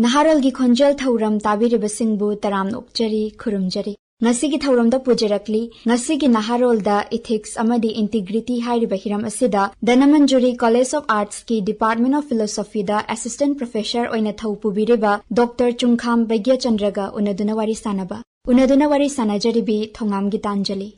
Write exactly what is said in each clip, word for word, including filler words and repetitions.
ꯅꯍꯥꯔꯣꯜꯒꯤ ꯈꯣꯟꯖꯦꯜ ꯊꯧꯔꯝ ꯇꯥꯕꯤꯔꯤꯕꯁꯤꯡꯕꯨ ꯇꯔꯥꯝꯅ ꯑꯣꯛꯆꯔꯤ, ꯈꯨꯔꯨꯝꯖꯔꯤ꯫ ꯉꯁꯤꯒꯤ ꯊꯧꯔꯝꯗ ꯄꯨꯖꯔꯛꯂꯤ, ꯉꯁꯤꯒꯤ ꯅꯍꯥꯔꯣꯜꯗ ethics ꯑꯃꯗꯤ integrity ꯍꯥꯏꯔꯤꯕ ꯍꯤꯔꯝ ꯑꯁꯤꯗ Dhanamanjuri College of Artsꯀꯤ Department of Philosophyꯗ Assistant Professor ꯑꯣꯏꯅ ꯊꯧ ꯄꯨꯕꯤꯔꯤꯕ Doctor ꯆꯨꯡꯈꯥꯝ ꯕꯩꯒ꯭ꯌꯆꯟꯗ꯭ꯔꯒ ꯎꯅꯗꯨꯅ ꯋꯥꯔꯤ ꯁꯥꯅꯕ꯫ ꯎꯅꯗꯨꯅ ꯋꯥꯔꯤ ꯁꯥꯅꯖꯔꯤꯕꯤ ꯊꯣꯉꯥꯝ ꯒꯤꯇꯥꯟꯖꯂꯤ꯫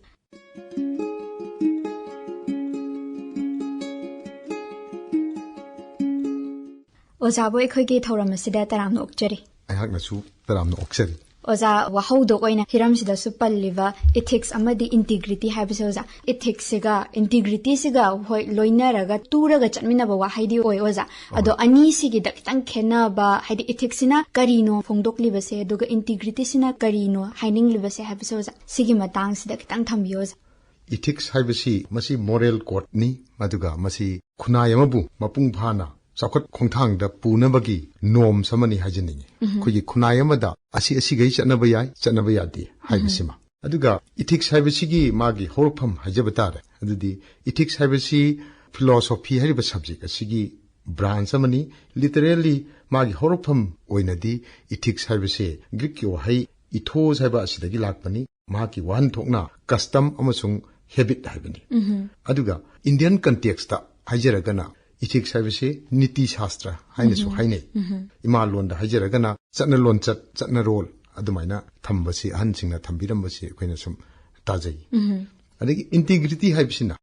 ꯑꯣꯖꯥꯕꯨ ꯑꯩꯈꯣꯏꯒꯤ ꯊꯧꯔꯝ ꯑꯁꯤꯗ ꯇꯔꯥꯝꯅ ꯑꯣꯛꯆꯔꯤ꯫ ꯑꯩꯍꯥꯛꯅꯁꯨ ꯇꯔꯥꯝꯅ ꯑꯣꯛꯆꯔꯤ꯫ ꯑꯣꯖꯥ, ꯋꯥꯍꯧꯗꯣꯛ ꯑꯣꯏꯅ ꯍꯤꯔꯝꯁꯤꯗꯁꯨ ꯄꯜꯂꯤꯕ ethics ꯑꯃꯗꯤ integrity ꯍꯥꯏꯕꯁꯦ ꯑꯣꯖꯥ, ethicꯁꯁꯤꯒ integrityꯁꯤꯒ ꯍꯣꯏ ꯂꯣꯏꯅꯔꯒ ꯇꯨꯔꯒ ꯆꯠꯃꯤꯟꯅꯕ ꯋꯥꯍꯩꯗꯤ ꯑꯣꯏ ꯑꯣꯖꯥ꯫ ꯑꯗꯣ ꯑꯍꯣꯏ꯫ ꯑꯅꯤꯁꯤꯒꯤꯗ ꯈꯤꯇꯪ ꯈꯦꯠꯅꯕ, ꯍꯥꯏꯗꯤ ethicsꯁꯤꯅ ꯀꯔꯤꯅꯣ ꯐꯣꯡꯗꯣꯛꯂꯤꯕꯁꯦ ꯑꯗꯨꯒ integrityꯁꯤꯅ ꯀꯔꯤꯅꯣ ꯍꯥꯏꯅꯤꯡꯂꯤꯕꯁꯦ ꯍꯥꯏꯕꯁꯦ ꯑꯣꯖꯥ, ꯁꯤꯒꯤ ꯃꯇꯥꯡꯁꯤꯗ ꯈꯤꯇꯪ ꯊꯝꯕꯤꯌꯣ ꯑꯣꯖꯥ꯫ Ethics ꯍꯥꯏꯕꯁꯤ ꯃꯁꯤ moral codeꯅꯤ, ꯑꯗꯨꯒ ꯃꯁꯤ ꯈꯨꯟꯅꯥꯏ ꯑꯃꯕꯨ ꯃꯄꯨꯡ ꯐꯥꯅ ꯆꯥꯎꯈꯠ ꯈꯣꯡꯊꯥꯡꯗ ꯄꯨꯅꯕꯒꯤ norms ꯑꯃꯅꯤ ꯍꯥꯏꯖꯅꯤꯡꯉꯤ꯫ ꯎꯝꯍꯨꯝ꯫ ꯑꯩꯈꯣꯏꯒꯤ ꯈꯨꯟꯅꯥꯏ ꯑꯃꯗ ꯑꯁꯤ ꯑꯁꯤꯈꯩ ꯆꯠꯅꯕ ꯌꯥꯏ, ꯆꯠꯅꯕ ꯌꯥꯗꯦ ꯍꯥꯏꯕꯁꯤꯃ꯫ ꯎꯝꯍꯨꯝ꯫ ꯑꯗꯨꯒ ethics ꯍꯥꯏꯕꯁꯤꯒꯤ ꯃꯥꯒꯤ ꯍꯧꯔꯛꯐꯝ ꯍꯥꯏꯖꯕ ꯇꯥꯔꯦ꯫ ꯑꯗꯨꯗꯤ ethics ꯍꯥꯏꯕꯁꯤ philosophy ꯍꯥꯏꯔꯤꯕ subject ꯑꯁꯤꯒꯤ branch ꯑꯃꯅꯤ꯫ Literally ꯃꯥꯒꯤ ꯍꯧꯔꯛꯐꯝ ꯑꯣꯏꯅꯗꯤ ethics ꯍꯥꯏꯕꯁꯦ Greekꯀꯤ ꯋꯥꯍꯩ ethos ꯍꯥꯏꯕ ꯑꯁꯤꯗꯒꯤ ꯂꯥꯛꯄꯅꯤ꯫ ꯃꯍꯥꯛꯀꯤ ꯋꯥꯍꯟꯊꯣꯛꯅ custom ꯑꯃꯁꯨꯡ habit ꯍꯥꯏꯕꯅꯤ꯫ ꯎꯝꯍꯨꯝ꯫ ꯑꯗꯨꯒ Indian contextꯇ ꯍꯥꯏꯖꯔꯒꯅ ethics ꯍꯥꯏꯕꯁꯤ ꯅꯤꯇꯤ ꯁꯥꯁꯇ꯭ꯔ ꯍꯥꯏꯅꯁꯨ ꯎꯝꯍꯨꯝ꯫ ꯍꯥꯏꯅꯩ꯫ ꯎꯝꯍꯨꯝ꯫ ꯏꯃꯥ ꯂꯣꯟꯗ ꯍꯥꯏꯖꯔꯒꯅ ꯆꯠꯅ ꯂꯣꯟꯆꯠ, ꯆꯠꯅꯔꯣꯜ ꯑꯗꯨꯃꯥꯏꯅ ꯊꯝꯕꯁꯤ, ꯑꯍꯟꯁꯤꯡꯅ ꯊꯝꯕꯤꯔꯝꯕꯁꯤ ꯑꯩꯈꯣꯏꯅ ꯁꯨꯝ ꯇꯥꯖꯩ꯫ ꯎꯝꯍꯨꯝ꯫ ꯑꯗꯒꯤ integrity ꯍꯥꯏꯕꯁꯤꯅ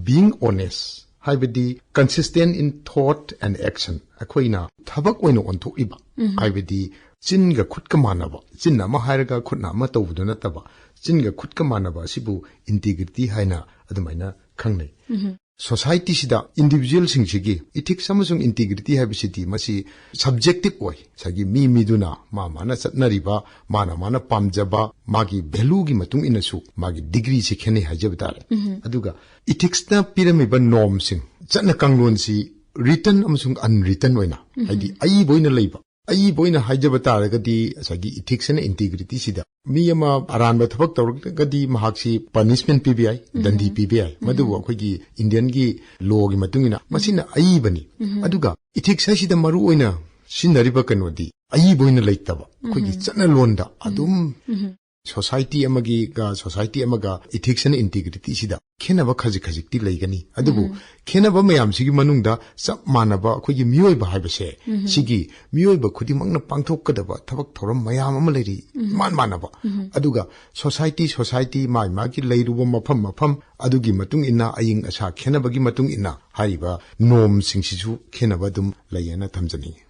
being honest, ꯍꯥꯏꯕꯗꯤ consistent in thought and action, ꯑꯩꯈꯣꯏꯅ ꯊꯕꯛ ꯑꯣꯏꯅ ꯑꯣꯟꯊꯣꯛꯂꯤꯕ, ꯎꯝꯍꯨꯝ꯫ ꯍꯥꯏꯕꯗꯤ ꯆꯤꯟꯒ ꯈꯨꯠꯀ ꯃꯥꯟꯅꯕ, ꯆꯤꯟꯅ ꯑꯃ ꯍꯥꯏꯔꯒ ꯈꯨꯠꯅ ꯑꯃ ꯇꯧꯕꯗꯨ ꯅꯠꯇꯕ, ꯆꯤꯟꯒ ꯈꯨꯠꯀ ꯃꯥꯟꯅꯕ ꯑꯁꯤꯕꯨ integrity ꯍꯥꯏꯅ ꯑꯗꯨꯃꯥꯏꯅ ꯈꯪꯅꯩ꯫ ꯎꯝꯍꯨꯝ꯫ Societyꯁꯤꯗ individualꯁꯤꯡꯁꯤꯒꯤ ethics ꯑꯃꯁꯨꯡ integrity ꯍꯥꯏꯕꯁꯤꯗꯤ ꯃꯁꯤ subjective ꯑꯣꯏ꯫ ꯉꯁꯥꯏꯒꯤ ꯃꯤ ꯃꯤꯗꯨꯅ ꯃꯥ ꯃꯥꯅ ꯆꯠꯅꯔꯤꯕ, ꯃꯥꯅ ꯃꯥꯅ ꯄꯥꯝꯖꯕ, ꯃꯥꯒꯤ valueꯒꯤ ꯃꯇꯨꯡ ꯏꯟꯅꯁꯨ ꯃꯥꯒꯤ degreeꯁꯤ ꯈꯦꯠꯅꯩ ꯍꯥꯏꯖꯕ ꯇꯥꯔꯦ꯫ ꯎꯝꯍꯨꯝ꯫ ꯑꯗꯨꯒ ethicsꯅ ꯄꯤꯔꯝꯃꯤꯕ normꯁꯤꯡ, ꯆꯠꯅ ꯀꯥꯡꯂꯣꯟꯁꯤ written ꯑꯃꯁꯨꯡ unwritten ꯑꯣꯏꯅ, ꯎꯝꯍꯨꯝ꯫ ꯍꯥꯏꯗꯤ ꯑꯏꯕ ꯑꯣꯏꯅ ꯂꯩꯕ, ꯑꯏꯕ ꯑꯣꯏꯅ ꯍꯥꯏꯖꯕ ꯇꯥꯔꯒꯗꯤ ꯉꯁꯥꯏꯒꯤ ethics and integrityꯁꯤꯗ ꯃꯤ ꯑꯃ ꯑꯔꯥꯟꯕ ꯊꯕꯛ ꯇꯧꯔꯒꯗꯤ ꯃꯍꯥꯛꯁꯤ punishment ꯄꯤꯕ ꯌꯥꯏ, ꯎꯝꯍꯨꯝ꯫ ꯗꯟꯗꯤ ꯄꯤꯕ ꯌꯥꯏ꯫ ꯃꯗꯨꯕꯨ ꯎꯝꯍꯨꯝ꯫ ꯑꯩꯈꯣꯏꯒꯤ Indianꯒꯤ lawꯒꯤ ꯃꯇꯨꯡ ꯏꯟꯅ ꯃꯁꯤꯅ ꯑꯏꯕꯅꯤ꯫ ꯎꯝꯍꯨꯝ꯫ ꯑꯗꯨꯒ ethics ꯍꯥꯏꯁꯤꯗ ꯃꯔꯨ ꯑꯣꯏꯅ ꯁꯤꯖꯤꯟꯅꯔꯤꯕ ꯀꯩꯅꯣꯗꯤ ꯑꯏꯕ ꯑꯣꯏꯅ ꯂꯩꯇꯕ, ꯑꯩꯈꯣꯏꯒꯤ ꯆꯠꯅꯂꯣꯟꯗ ꯑꯗꯨꯝ society ꯑꯃꯒꯤꯒ society ꯑꯃꯒ ethics and integrity ꯁꯤꯗ ꯈꯦꯠꯅꯕ ꯈꯖꯤꯛ ꯈꯖꯤꯛꯇꯤ ꯂꯩꯒꯅꯤ꯫ ꯑꯗꯨꯕꯨ ꯈꯦꯠꯅꯕ ꯃꯌꯥꯝꯁꯤꯒꯤ ꯃꯅꯨꯡꯗ ꯆꯞ ꯃꯥꯟꯅꯕ ꯑꯩꯈꯣꯏꯒꯤ ꯃꯤꯑꯣꯏꯕ ꯍꯥꯏꯕꯁꯦ, ꯁꯤꯒꯤ ꯃꯤꯑꯣꯏꯕ ꯈꯨꯗꯤꯡꯃꯛꯅ ꯄꯥꯡꯊꯣꯛꯀꯗꯕ ꯊꯕꯛ ꯊꯧꯔꯝ ꯃꯌꯥꯝ ꯑꯃ ꯂꯩꯔꯤ, ꯏꯃꯥꯟ ꯃꯥꯟꯅꯕ꯫ ꯑꯗꯨꯒ society society, ꯃꯥꯒꯤ ꯃꯥꯒꯤ ꯂꯩꯔꯨꯕ ꯃꯐꯝ ꯃꯐꯝ, ꯑꯗꯨꯒꯤ ꯃꯇꯨꯡ ꯏꯟꯅ, ꯑꯏꯪ ꯑꯁꯥ ꯈꯦꯠꯅꯕꯒꯤ ꯃꯇꯨꯡ ꯏꯟꯅ ꯍꯥꯏꯔꯤꯕ ꯅꯣꯔꯝꯁꯤꯡꯁꯤꯁꯨ ꯈꯦꯠꯅꯕ ꯑꯗꯨꯝ ꯂꯩꯌꯦꯅ ꯊꯝꯖꯅꯤꯡꯉꯤ꯫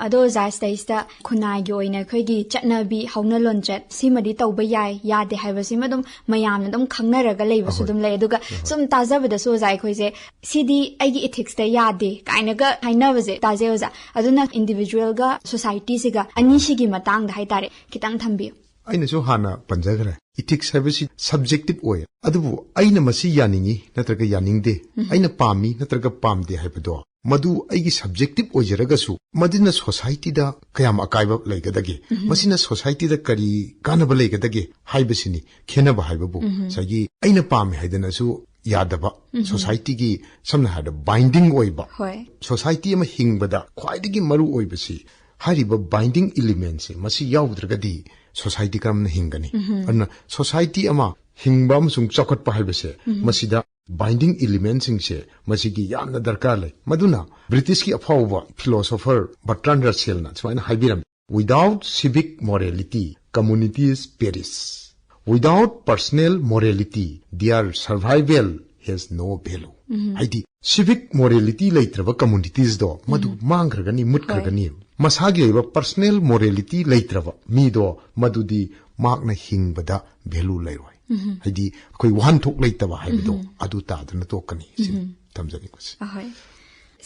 ꯑꯗꯣ ꯑꯣꯖꯥ, ꯁꯤꯗꯩꯁꯤꯗ ꯈꯨꯟꯅꯥꯏꯒꯤ ꯑꯣꯏꯅ ꯑꯩꯈꯣꯏꯒꯤ ꯆꯠꯅꯕꯤ, ꯍꯧꯅ ꯂꯣꯟꯆꯠ, ꯁꯤꯃꯗꯤ ꯇꯧꯕ ꯌꯥꯏ, ꯌꯥꯗꯦ ꯍꯥꯏꯕꯁꯤꯃ ꯑꯗꯨꯝ ꯃꯌꯥꯝꯅ ꯑꯗꯨꯝ ꯈꯪꯅꯔꯒ ꯂꯩꯕꯁꯨ ꯑꯗꯨꯝ ꯂꯩ꯫ ꯑꯗꯨꯒ ꯁꯨꯝ ꯇꯥꯖꯕꯗꯁꯨ ꯑꯣꯖꯥ, ꯑꯩꯈꯣꯏꯁꯦ ꯁꯤꯗꯤ ꯑꯩꯒꯤ ethics ꯇ ꯌꯥꯗꯦ ꯀꯥꯏꯅꯒ ꯍꯥꯏꯅꯕꯁꯦ ꯇꯥꯖꯩ ꯑꯣꯖꯥ꯫ ꯑꯗꯨꯅ individual ꯒ society ꯁꯤꯒ ꯑꯅꯤꯁꯤꯒꯤ ꯃꯇꯥꯡꯗ ꯍꯥꯏꯇꯥꯔꯦ, ꯈꯤꯇꯪ ꯊꯝꯕꯤꯌꯨ꯫ ꯑꯩꯅꯁꯨ ꯍꯥꯟꯅ ꯄꯟꯖꯈ꯭ꯔꯦ, ethics ꯍꯥꯏꯕꯁꯤ subjective ꯑꯣꯏ꯫ ꯑꯗꯨꯕꯨ ꯑꯩꯅ ꯃꯁꯤ ꯌꯥꯅꯤꯡꯉꯤ ꯅꯠꯇ꯭ꯔꯒ ꯌꯥꯅꯤꯡꯗꯦ, ꯑꯩꯅ ꯄꯥꯝꯃꯤ ꯅꯠꯇ꯭ꯔꯒ ꯄꯥꯝꯗꯦ ꯍꯥꯏꯕꯗꯣ, ꯃꯗꯨ ꯑꯩꯒꯤ subjective ꯑꯣꯏꯖꯔꯒꯁꯨ, ꯃꯗꯨꯅ society ꯗ ꯀꯌꯥꯝ ꯑꯀꯥꯏꯕ ꯂꯩꯒꯗꯒꯦ, ꯃꯁꯤꯅ society ꯗ ꯀꯔꯤ ꯀꯥꯟꯅꯕ ꯂꯩꯒꯗꯒꯦ ꯍꯥꯏꯕꯁꯤꯅꯤ ꯈꯦꯠꯅꯕ ꯍꯥꯏꯕꯕꯨ꯫ ꯉꯁꯥꯏꯒꯤ ꯑꯩꯅ ꯄꯥꯝꯃꯤ ꯍꯥꯏꯗꯅꯁꯨ ꯌꯥꯗꯕ, society ꯒꯤ ꯁꯝꯅ ꯍꯥꯏꯔꯕꯗ binding ꯑꯣꯏꯕ, ꯍꯣꯏ꯫ society ꯑꯃ ꯍꯤꯡꯕꯗ ꯈ꯭ꯋꯥꯏꯗꯒꯤ ꯃꯔꯨ ꯑꯣꯏꯕꯁꯤ ꯍꯥꯏꯔꯤꯕ binding element ꯁꯦ, ꯃꯁꯤ ꯌꯥꯎꯗ꯭ꯔꯒꯗꯤ society ꯀꯔꯝꯅ ꯍꯤꯡꯒꯅꯤ? ꯑꯗꯨꯅ society ꯑꯃ ꯍꯤꯡꯕ ꯑꯃꯁꯨꯡ ꯆꯥꯎꯈꯠꯄ ꯍꯥꯏꯕꯁꯦ, ꯃꯁꯤꯗ binding element ꯁꯤꯡꯁꯦ, ꯃꯁꯤꯒꯤ ꯌꯥꯝꯅ ꯗꯔꯀꯥꯔ ꯂꯩ꯫ ꯃꯗꯨꯅ British ꯀꯤ ꯑꯐꯥꯎꯕ philosopher Bertrand Russell ꯅ ꯁꯨꯃꯥꯏꯅ ꯍꯥꯏꯕꯤꯔꯝꯃꯤ, "Without civic morality, communities perish. Without personal morality, their survival has no value." ꯍꯥꯏꯗꯤ, civic morality ꯂꯩꯇ꯭ꯔꯕ communities ꯗꯣ, ꯃꯗꯨ ꯃꯥꯡꯈ꯭ꯔꯒꯅꯤ, ꯃꯨꯠꯈ꯭ꯔꯒꯅꯤ꯫ ꯃꯁꯥꯒꯤ ꯑꯣꯏꯕ personal morality ꯂꯩꯇ꯭ꯔꯕ ꯃꯤꯗꯣ, ꯃꯗꯨꯗꯤ ꯃꯍꯥꯛꯅ ꯍꯤꯡꯕꯗ value ꯂꯩꯔꯣꯏ꯫ ꯍꯥꯏꯗꯤ, ꯑꯩꯈꯣꯏ ꯋꯥꯍꯟꯊꯣꯛ ꯂꯩꯇꯕ ꯍꯥꯏꯕꯗꯣ, ꯑꯗꯨ ꯇꯥꯗꯨꯅ ꯇꯣꯛꯀꯅꯤ꯫ ꯁꯤꯅꯤ ꯊꯝꯖꯅꯤꯡꯕꯁꯦ꯫ ꯑꯍꯣꯏ꯫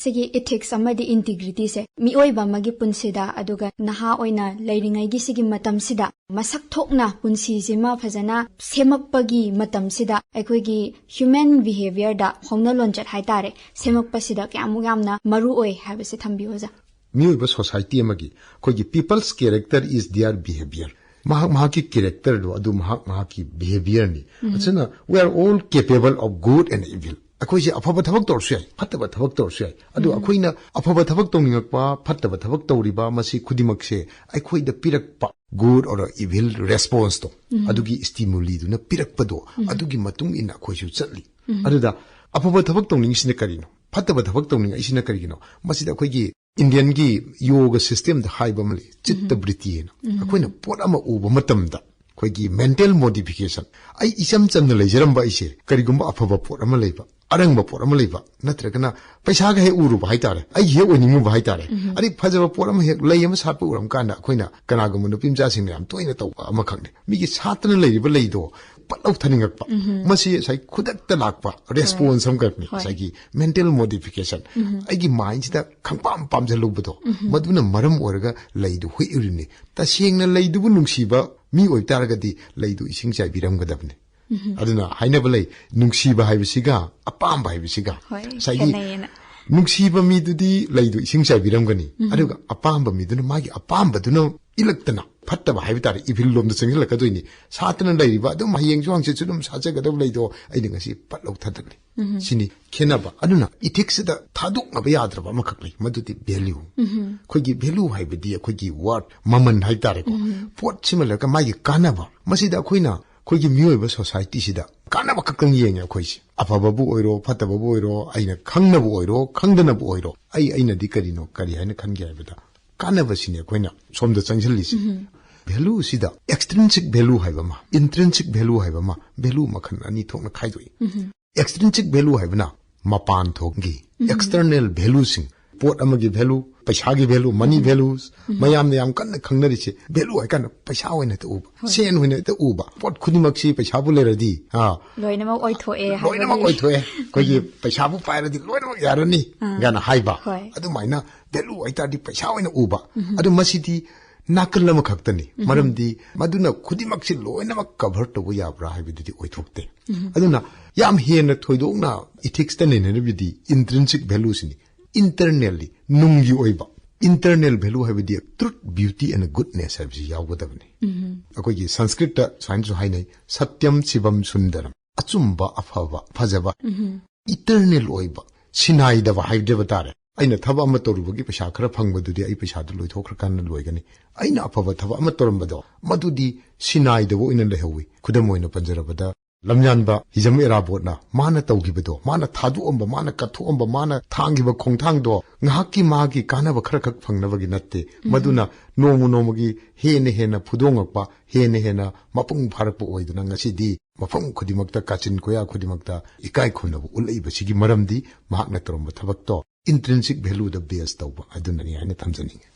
ꯁꯤꯒꯤ ethics ꯑꯃꯗꯤ integrity ꯁꯦ ꯃꯤꯑꯣꯏꯕ ꯑꯃꯒꯤ ꯄꯨꯟꯁꯤꯗ, ꯑꯗꯨꯒ ꯅꯍꯥ ꯑꯣꯏꯅ ꯂꯩꯔꯤꯉꯩꯒꯤ ꯁꯤꯒꯤ ꯃꯇꯝꯁꯤꯗ, ꯃꯁꯛ ꯊꯣꯛꯅ ꯄꯨꯟꯁꯤꯁꯤꯃ ꯐꯖꯅ ꯁꯦꯝꯃꯛꯄꯒꯤ ꯃꯇꯝꯁꯤꯗ, ꯑꯩꯈꯣꯏꯒꯤ human behavior ꯗ, ꯍꯧꯅ ꯂꯣꯟꯆꯠ ꯍꯥꯏꯇꯥꯔꯦ, ꯁꯦꯝꯃꯛꯄꯁꯤꯗ ꯀꯌꯥꯃꯨꯛ ꯌꯥꯝꯅ ꯃꯔꯨ ꯑꯣꯏ ꯍꯥꯏꯕꯁꯦ ꯊꯝꯕꯤꯌꯨ ꯑꯣꯖꯥ꯫ ꯃꯤꯑꯣꯏꯕ society ꯑꯃꯒꯤ, ꯑꯩꯈꯣꯏꯒꯤ people's character is their behavior꯫ ꯃꯍꯥꯛ ꯃꯍꯥꯛꯀꯤ character ꯗꯣ ꯑꯗꯨ ꯃꯍꯥꯛ ꯃꯍꯥꯛꯀꯤ behavior ꯅꯤ꯫ ꯑꯁꯤꯅ, we are all capable of good and evil꯫ ꯑꯩꯈꯣꯏꯁꯦ ꯑꯐꯕ ꯊꯕꯛ ꯇꯧꯔꯁꯨ ꯌꯥꯏ, ꯐꯠꯇꯕ ꯊꯕꯛ ꯇꯧꯔꯁꯨ ꯌꯥꯏ꯫ ꯑꯗꯨ ꯑꯩꯈꯣꯏꯅ ꯑꯐꯕ ꯊꯕꯛ ꯇꯧꯅꯤꯡꯉꯛꯄ, ꯐꯠꯇꯕ ꯊꯕꯛ ꯇꯧꯔꯤꯕ, ꯃꯁꯤ ꯈꯨꯗꯤꯡꯃꯛꯁꯦ ꯑꯩꯈꯣꯏꯗ ꯄꯤꯔꯛꯄ good or evil response ꯇꯣ, ꯑꯗꯨꯒꯤ stimuli ꯗꯨꯅ ꯄꯤꯔꯛꯄꯗꯣ, ꯑꯗꯨꯒꯤ ꯃꯇꯨꯡ ꯏꯟꯅ ꯑꯩꯈꯣꯏꯁꯨ ꯆꯠꯂꯤ꯫ ꯑꯗꯨꯗ ꯑꯐꯕ ꯊꯕꯛ ꯇꯧꯅꯤꯡꯉꯤꯁꯤꯅ ꯀꯔꯤꯅꯣ? ꯐꯠꯇꯕ ꯊꯕꯛ ꯇꯧꯅꯤꯡꯉꯛꯏꯁꯤꯅ ꯀꯔꯤꯒꯤꯅꯣ? ꯃꯁꯤꯗ ꯑꯩꯈꯣꯏꯒꯤ Indian ꯒꯤ ꯌꯣꯒ system ꯗ ꯍꯥꯏꯕ ꯑꯃ ꯂꯩ, ꯆꯤꯠꯇ ꯕ꯭ꯔꯤꯇꯤ ꯍꯥꯏꯅ꯫ ꯑꯩꯈꯣꯏꯅ ꯄꯣꯠ ꯑꯃ ꯎꯕ ꯃꯇꯝꯗ ꯑꯩꯈꯣꯏꯒꯤ mental modification, ꯑꯩ ꯏꯆꯝ ꯆꯝꯅ ꯂꯩꯖꯔꯝꯕ ꯑꯩꯁꯦ ꯀꯔꯤꯒꯨꯝꯕ ꯑꯐꯕ ꯄꯣꯠ ꯑꯃ ꯂꯩꯕ, ꯑꯔꯪꯕ ꯄꯣꯠ ꯑꯃ ꯂꯩꯕ, ꯅꯠꯇ꯭ꯔꯒꯅ ꯄꯩꯁꯥꯒ ꯍꯦꯛ ꯎꯔꯨꯕ ꯍꯥꯏꯇꯥꯔꯦ, ꯑꯩꯒꯤ ꯍꯦꯛ ꯑꯣꯏꯅꯤꯡꯉꯨꯕ ꯍꯥꯏꯇꯥꯔꯦ, ꯑꯗꯩ ꯐꯖꯕ ꯄꯣꯠ ꯑꯃ ꯍꯦꯛ, ꯂꯩ ꯑꯃ ꯁꯥꯠꯄ ꯎꯔꯝ ꯀꯥꯟꯗ, ꯑꯩꯈꯣꯏꯅ ꯀꯅꯥꯒꯨꯝꯕ ꯅꯨꯄꯤ ꯃꯆꯥꯁꯤꯡꯅ ꯌꯥꯝ ꯇꯣꯏꯅ ꯇꯧꯕ ꯑꯃꯈꯛꯅꯤ, ꯃꯤꯒꯤ ꯁꯥꯠꯇꯅ ꯂꯩꯔꯤꯕ ꯂꯩꯗꯣ ꯄꯠ ꯂꯧꯊꯅꯤꯡꯉꯛꯄ꯫ ꯃꯁꯤ ꯉꯁꯥꯏ ꯈꯨꯗꯛꯇ ꯂꯥꯛꯄ response ꯑꯃꯈꯛꯅꯤ꯫ ꯍꯣꯏ꯫ ꯉꯁꯥꯏꯒꯤ mental modification, ꯑꯩꯒꯤ mind ꯁꯤꯗ ꯈꯪꯄꯥꯝ ꯄꯥꯝꯖꯜꯍꯧꯕꯗꯣ, ꯃꯗꯨꯅ ꯃꯔꯝ ꯑꯣꯏꯔꯒ ꯂꯩꯗꯨ ꯍꯨꯏꯛꯏꯔꯤꯅꯤ꯫ ꯇꯁꯦꯡꯅ ꯂꯩꯗꯨꯕꯨ ꯅꯨꯡꯁꯤꯕ ꯃꯤ ꯑꯣꯏꯕ ꯇꯥꯔꯒꯗꯤ ꯂꯩꯗꯨ ꯏꯁꯤꯡ ꯆꯥꯏꯕꯤꯔꯝꯒꯗꯕꯅꯤ꯫ ꯑꯗꯨꯅ ꯍꯥꯏꯅꯕ ꯂꯩ, ꯅꯨꯡꯁꯤꯕ ꯍꯥꯏꯕꯁꯤꯒ ꯑꯄꯥꯝꯕ ꯍꯥꯏꯕꯁꯤꯒ ꯍꯣꯏ, ꯉꯁꯥꯏꯒꯤ ꯈꯦꯠꯅꯩꯌꯦꯅ꯫ ꯅꯨꯡꯁꯤꯕ ꯃꯤꯗꯨꯗꯤ ꯂꯩꯗꯨ ꯏꯁꯤꯡ ꯆꯥꯏꯕꯤꯔꯝꯒꯅꯤ, ꯑꯗꯨꯒ ꯑꯄꯥꯝꯕ ꯃꯤꯗꯨꯅ ꯃꯥꯒꯤ ꯑꯄꯥꯝꯕꯗꯨꯅ ꯏꯜꯂꯛꯇꯅ ꯐꯠꯇꯕ ꯍꯥꯏꯕ ꯇꯥꯔꯦ, evil ꯂꯣꯝꯗ ꯆꯪꯁꯤꯜꯂꯛꯀꯗꯣꯏꯅꯤ꯫ ꯁꯥꯠꯇꯅ ꯂꯩꯔꯤꯕ, ꯑꯗꯨꯝ ꯍꯌꯦꯡꯁꯨ ꯍꯪꯆꯤꯠꯁꯨ ꯑꯗꯨꯝ ꯁꯥꯠꯆꯒꯗꯕ ꯂꯩꯗꯣ ꯑꯩꯅ ꯉꯁꯤ ꯄꯠ ꯂꯧꯊꯗꯕꯅꯤ꯫ ꯁꯤꯅꯤ ꯈꯦꯠꯅꯕ꯫ ꯑꯗꯨꯅ ethics ꯁꯤꯗ ꯊꯥꯗꯣꯛꯅꯕ ꯌꯥꯗ꯭ꯔꯕ ꯑꯃꯈꯛ ꯂꯩ, ꯃꯗꯨꯗꯤ value꯫ ꯑꯩꯈꯣꯏꯒꯤ value ꯍꯥꯏꯕꯗꯤ ꯑꯩꯈꯣꯏꯒꯤ worth, ꯃꯃꯜ ꯍꯥꯏꯇꯥꯔꯦꯀꯣ꯫ ꯄꯣꯠꯁꯤꯃ ꯂꯩꯔꯒ ꯃꯥꯒꯤ ꯀꯥꯟꯅꯕ, ꯃꯁꯤꯗ ꯑꯩꯈꯣꯏꯅ ꯑꯩꯈꯣꯏꯒꯤ ꯃꯤꯑꯣꯏꯕ society ꯁꯤꯗ ꯀꯥꯟꯅꯕ ꯈꯛꯇꯪ ꯌꯦꯡꯉꯦ ꯑꯩꯈꯣꯏꯁꯦ꯫ ꯑꯐꯕꯕꯨ ꯑꯣꯏꯔꯣ, ꯐꯠꯇꯕꯕꯨ ꯑꯣꯏꯔꯣ, ꯑꯩꯅ ꯈꯪꯅꯕ ꯑꯣꯏꯔꯣ, ꯈꯪꯗꯅꯕ ꯑꯣꯏꯔꯣ, ꯑꯩ, ꯑꯩꯅꯗꯤ ꯀꯔꯤꯅꯣ, ꯀꯔꯤ ꯍꯥꯏꯅ ꯈꯟꯒꯦ ꯍꯥꯏꯕꯗ ꯀꯥꯟꯅꯕꯁꯤꯅꯦ ꯑꯩꯈꯣꯏꯅ ꯁꯣꯝꯗ ꯆꯪꯁꯤꯜꯂꯤꯁꯦ꯫ Value ꯁꯤꯗ extrinsic value ꯍꯥꯏꯕ ꯑꯃ, intrinsic value ꯍꯥꯏꯕ ꯑꯃ, value ꯃꯈꯜ ꯑꯅꯤ ꯊꯣꯛꯅ ꯈꯥꯏꯗꯣꯛꯏ꯫ Extrinsic value ꯍꯥꯏꯕꯅ ꯃꯄꯥꯟ ꯊꯣꯡꯒꯤ external value ꯁꯤꯡ, ꯄꯣꯠ ꯑꯃꯒꯤ value, ꯄꯩꯁꯥꯒꯤ value, money values, ꯃꯌꯥꯝꯅ ꯌꯥꯝ ꯀꯟꯅ ꯈꯪꯅꯔꯤꯁꯦ value ꯍꯥꯏꯀꯥꯟꯗ ꯄꯩꯁꯥ ꯑꯣꯏꯅ ꯍꯦꯛꯇ ꯎꯕ, ꯍꯣꯏ꯫ ꯁꯦꯟ ꯑꯣꯏꯅ ꯍꯦꯛꯇ ꯎꯕ꯫ ꯄꯣꯠ ꯈꯨꯗꯤꯡꯃꯛꯁꯤ ꯄꯩꯁꯥꯕꯨ ꯂꯩꯔꯗꯤ, ꯑꯥ, ꯂꯣꯏꯅꯃꯛ ꯑꯣꯏꯊꯣꯛꯑꯦ ꯂꯣꯏꯅꯃꯛ ꯍꯥꯏꯕꯒꯤ꯫ ꯑꯣꯏꯊꯣꯛꯑꯦ꯫ ꯑꯩꯈꯣꯏꯒꯤ ꯄꯩꯁꯥꯕꯨ ꯄꯥꯏꯔꯗꯤ ꯂꯣꯏꯅꯃꯛ ꯌꯥꯔꯅꯤ ꯑꯥ꯫ ꯀꯥꯏꯅ ꯍꯥꯏꯕ꯫ ꯍꯣꯏ꯫ ꯑꯗꯨꯃꯥꯏꯅ value ꯍꯥꯏꯇꯥꯔꯗꯤ ꯄꯩꯁꯥ ꯑꯣꯏꯅ ꯎꯕ꯫ ꯑꯗꯨ ꯃꯁꯤꯗꯤ ꯅꯥꯀꯜ ꯑꯃꯈꯛꯇꯅꯤ꯫ ꯃꯔꯝꯗꯤ ꯃꯗꯨꯅ ꯈꯨꯗꯤꯡꯃꯛꯁꯤ ꯂꯣꯏꯅꯃꯛ cover ꯇꯧꯕ ꯌꯥꯕ꯭ꯔꯥ ꯍꯥꯏꯕꯗꯨꯗꯤ ꯑꯣꯏꯊꯣꯛꯇꯦ꯫ ꯑꯗꯨꯅ ꯌꯥꯝ ꯍꯦꯟꯅ ꯊꯣꯏꯗꯣꯛꯅ ethics ꯇ ꯅꯩꯅꯔꯤꯕꯗꯤ intrinsic value ꯁꯤꯅꯤ꯫ Internally, ꯅꯨꯡꯒꯤ ꯑꯣꯏꯕ, internal value ꯍꯥꯏꯕꯗꯤ truth, beauty and goodness ꯍꯥꯏꯕꯁꯤ ꯌꯥꯎꯒꯗꯕꯅꯤ꯫ ꯑꯩꯈꯣꯏꯒꯤ ꯁꯪꯁꯀ꯭ꯔꯤꯠꯇ ꯁꯨꯃꯥꯏꯅꯁꯨ ꯍꯥꯏꯅꯩ, "ꯁꯇ꯭ꯌꯝ ꯁꯤꯕꯝ ꯁꯨꯟꯗꯔꯝ", ꯑꯆꯨꯝꯕ, ꯑꯐꯕ, ꯐꯖꯕ꯫ ꯏꯇꯔꯅꯦꯜ ꯑꯣꯏꯕ, ꯁꯤꯅꯥꯏꯗꯕ ꯍꯥꯏꯖꯕ ꯇꯥꯔꯦ꯫ ꯑꯩꯅ ꯊꯕꯛ ꯑꯃ ꯇꯧꯔꯨꯕꯒꯤ ꯄꯩꯁꯥ ꯈꯔ ꯐꯪꯕꯗꯨꯗꯤ ꯑꯩ ꯄꯩꯁꯥꯗꯨ ꯂꯣꯏꯊꯣꯛꯈ꯭ꯔꯀꯥꯟꯗ ꯂꯣꯏꯒꯅꯤ꯫ ꯑꯩꯅ ꯑꯐꯕ ꯊꯕꯛ ꯑꯃ ꯇꯧꯔꯝꯕꯗꯣ, ꯃꯗꯨꯗꯤ ꯁꯤꯅꯥꯏꯗꯕ ꯑꯣꯏꯅ ꯂꯩꯍꯧꯋꯤ꯫ ꯈꯨꯗꯝ ꯑꯣꯏꯅ ꯄꯟꯖꯔꯕꯗ, ꯂꯝꯌꯥꯟꯕ ꯍꯤꯖꯝ ꯏꯔꯥꯕꯣꯠꯅ ꯃꯥꯅ ꯇꯧꯈꯤꯕꯗꯣ, ꯃꯥꯅ ꯊꯥꯗꯣꯛꯑꯝꯕ, ꯃꯥꯅ ꯀꯠꯊꯣꯛꯑꯝꯕ, ꯃꯥꯅ ꯊꯥꯡꯈꯤꯕ ꯈꯣꯡꯊꯥꯡꯗꯣ ꯉꯥꯏꯍꯥꯛꯀꯤ ꯃꯥꯒꯤ ꯀꯥꯟꯅꯕ ꯈꯔꯈꯛ ꯐꯪꯅꯕꯒꯤ ꯅꯠꯇꯦ꯫ ꯃꯗꯨꯅ ꯅꯣꯡꯃ ꯅꯣꯡꯃꯒꯤ ꯍꯦꯟꯅ ꯍꯦꯟꯅ ꯐꯨꯗꯣꯡꯉꯛꯄ, ꯍꯦꯟꯅ ꯍꯦꯟꯅ ꯃꯄꯨꯡ ꯐꯥꯔꯛꯄ ꯑꯣꯏꯗꯨꯅ ꯉꯁꯤꯗꯤ ꯃꯐꯝ ꯈꯨꯗꯤꯡꯃꯛꯇ, ꯀꯥꯆꯤꯟ ꯀꯣꯌꯥ ꯈꯨꯗꯤꯡꯃꯛꯇ ꯏꯀꯥꯏ ꯈꯨꯝꯅꯕ ꯎꯠꯂꯛꯏꯕꯁꯤꯒꯤ ꯃꯔꯝꯗꯤ ꯃꯍꯥꯛꯅ ꯇꯧꯔꯝꯕ ꯊꯕꯛꯇꯣ intrinsic value ꯗ base ꯇꯧꯕ ꯑꯗꯨꯅꯅꯤ ꯍꯥꯏꯅ ꯊꯝꯖꯅꯤꯡꯉꯤ꯫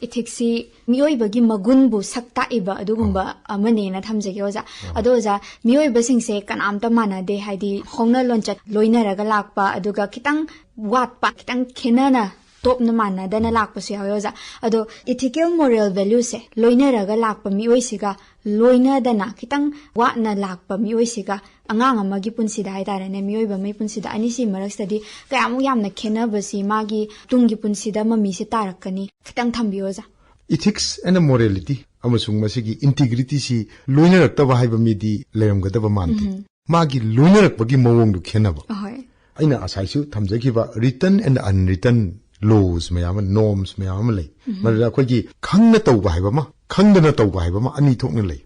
ꯏꯊꯤꯛꯁꯤ ꯃꯤꯑꯣꯏꯕꯒꯤ ꯃꯒꯨꯟꯕꯨ ꯁꯛ ꯇꯥꯛꯏꯕ ꯑꯗꯨꯒꯨꯝꯕ ꯑꯃꯅꯦꯅ ꯊꯝꯖꯒꯦ, ꯑꯣꯖꯥ꯫ ꯑꯗꯣ, ꯑꯣꯖꯥ, ꯃꯤꯑꯣꯏꯕꯁꯤꯡꯁꯦ ꯀꯅꯥꯝꯇ ꯃꯥꯟꯅꯗꯦ, ꯍꯥꯏꯗꯤ ꯍꯧꯅ ꯂꯣꯟꯆꯠ ꯂꯣꯏꯅꯔꯒ ꯂꯥꯛꯄ, ꯑꯗꯨꯒ ꯈꯤꯇꯪ ꯋꯥꯠꯄ, ꯈꯤꯇꯪ ꯈꯦꯠꯅꯅ ꯇꯣꯞꯅ ꯃꯥꯟꯅꯗꯅ ꯂꯥꯛꯄꯁꯨ ꯌꯥꯎꯋꯦ, ꯑꯣꯖꯥ꯫ ꯑꯗꯣ ethical moral value ꯁꯦ ꯂꯣꯏꯅꯔꯒ ꯂꯥꯛꯄ ꯃꯤꯑꯣꯏꯁꯤꯒ ꯂꯣꯏꯅꯗꯅ ꯈꯤꯇꯪ ꯋꯥꯠꯅ ꯂꯥꯛꯄ ꯃꯤꯑꯣꯏꯁꯤꯒ, ꯑꯉꯥꯡ ꯑꯃꯒꯤ ꯄꯨꯟꯁꯤꯗ ꯍꯥꯏꯇꯥꯔꯦꯅꯦ, ꯃꯤꯑꯣꯏꯕ ꯑꯃꯒꯤ ꯄꯨꯟꯁꯤꯗ, ꯑꯅꯤꯁꯤ ꯃꯔꯛꯁꯤꯗꯗꯤ ꯀꯌꯥꯃꯨꯛ ꯌꯥꯝꯅ ꯈꯦꯠꯅꯕꯁꯤ ꯃꯥꯒꯤ ꯇꯨꯡꯒꯤ ꯄꯨꯟꯁꯤꯗ ꯃꯃꯤꯁꯦ ꯇꯥꯔꯛꯀꯅꯤ? ꯈꯤꯇꯪ ꯊꯝꯕꯤꯌꯣ, ꯑꯣꯖꯥ꯫ Ethics and morality ꯑꯃꯁꯨꯡ ꯃꯁꯤꯒꯤ integrity ꯁꯤ ꯂꯣꯏꯅꯔꯛꯇꯕ ꯍꯥꯏꯕ ꯃꯤꯗꯤ ꯂꯩꯔꯝꯒꯗꯕ ꯃꯥꯟꯗꯦ꯫ ꯃꯥꯒꯤ ꯂꯣꯏꯅꯔꯛꯄꯒꯤ ꯃꯑꯣꯡꯗꯨ ꯈꯦꯠꯅꯕ꯫ ꯑꯍꯣꯏ꯫ ꯑꯩꯅ ꯉꯁꯥꯏꯁꯨ ꯊꯝꯖꯈꯤꯕ written and unwritten laws ꯃꯌꯥꯝ ꯑꯃ, norms ꯃꯌꯥꯝ ꯑꯃ ꯂꯩ꯫ ꯃꯗꯨꯗ ꯑꯩꯈꯣꯏꯒꯤ ꯈꯪꯅ ꯇꯧꯕ ꯍꯥꯏꯕ ꯑꯃ, ꯈꯪꯗꯅ ꯇꯧꯕ ꯍꯥꯏꯕ ꯑꯃ, ꯑꯅꯤ ꯊꯣꯛꯅ ꯂꯩ꯫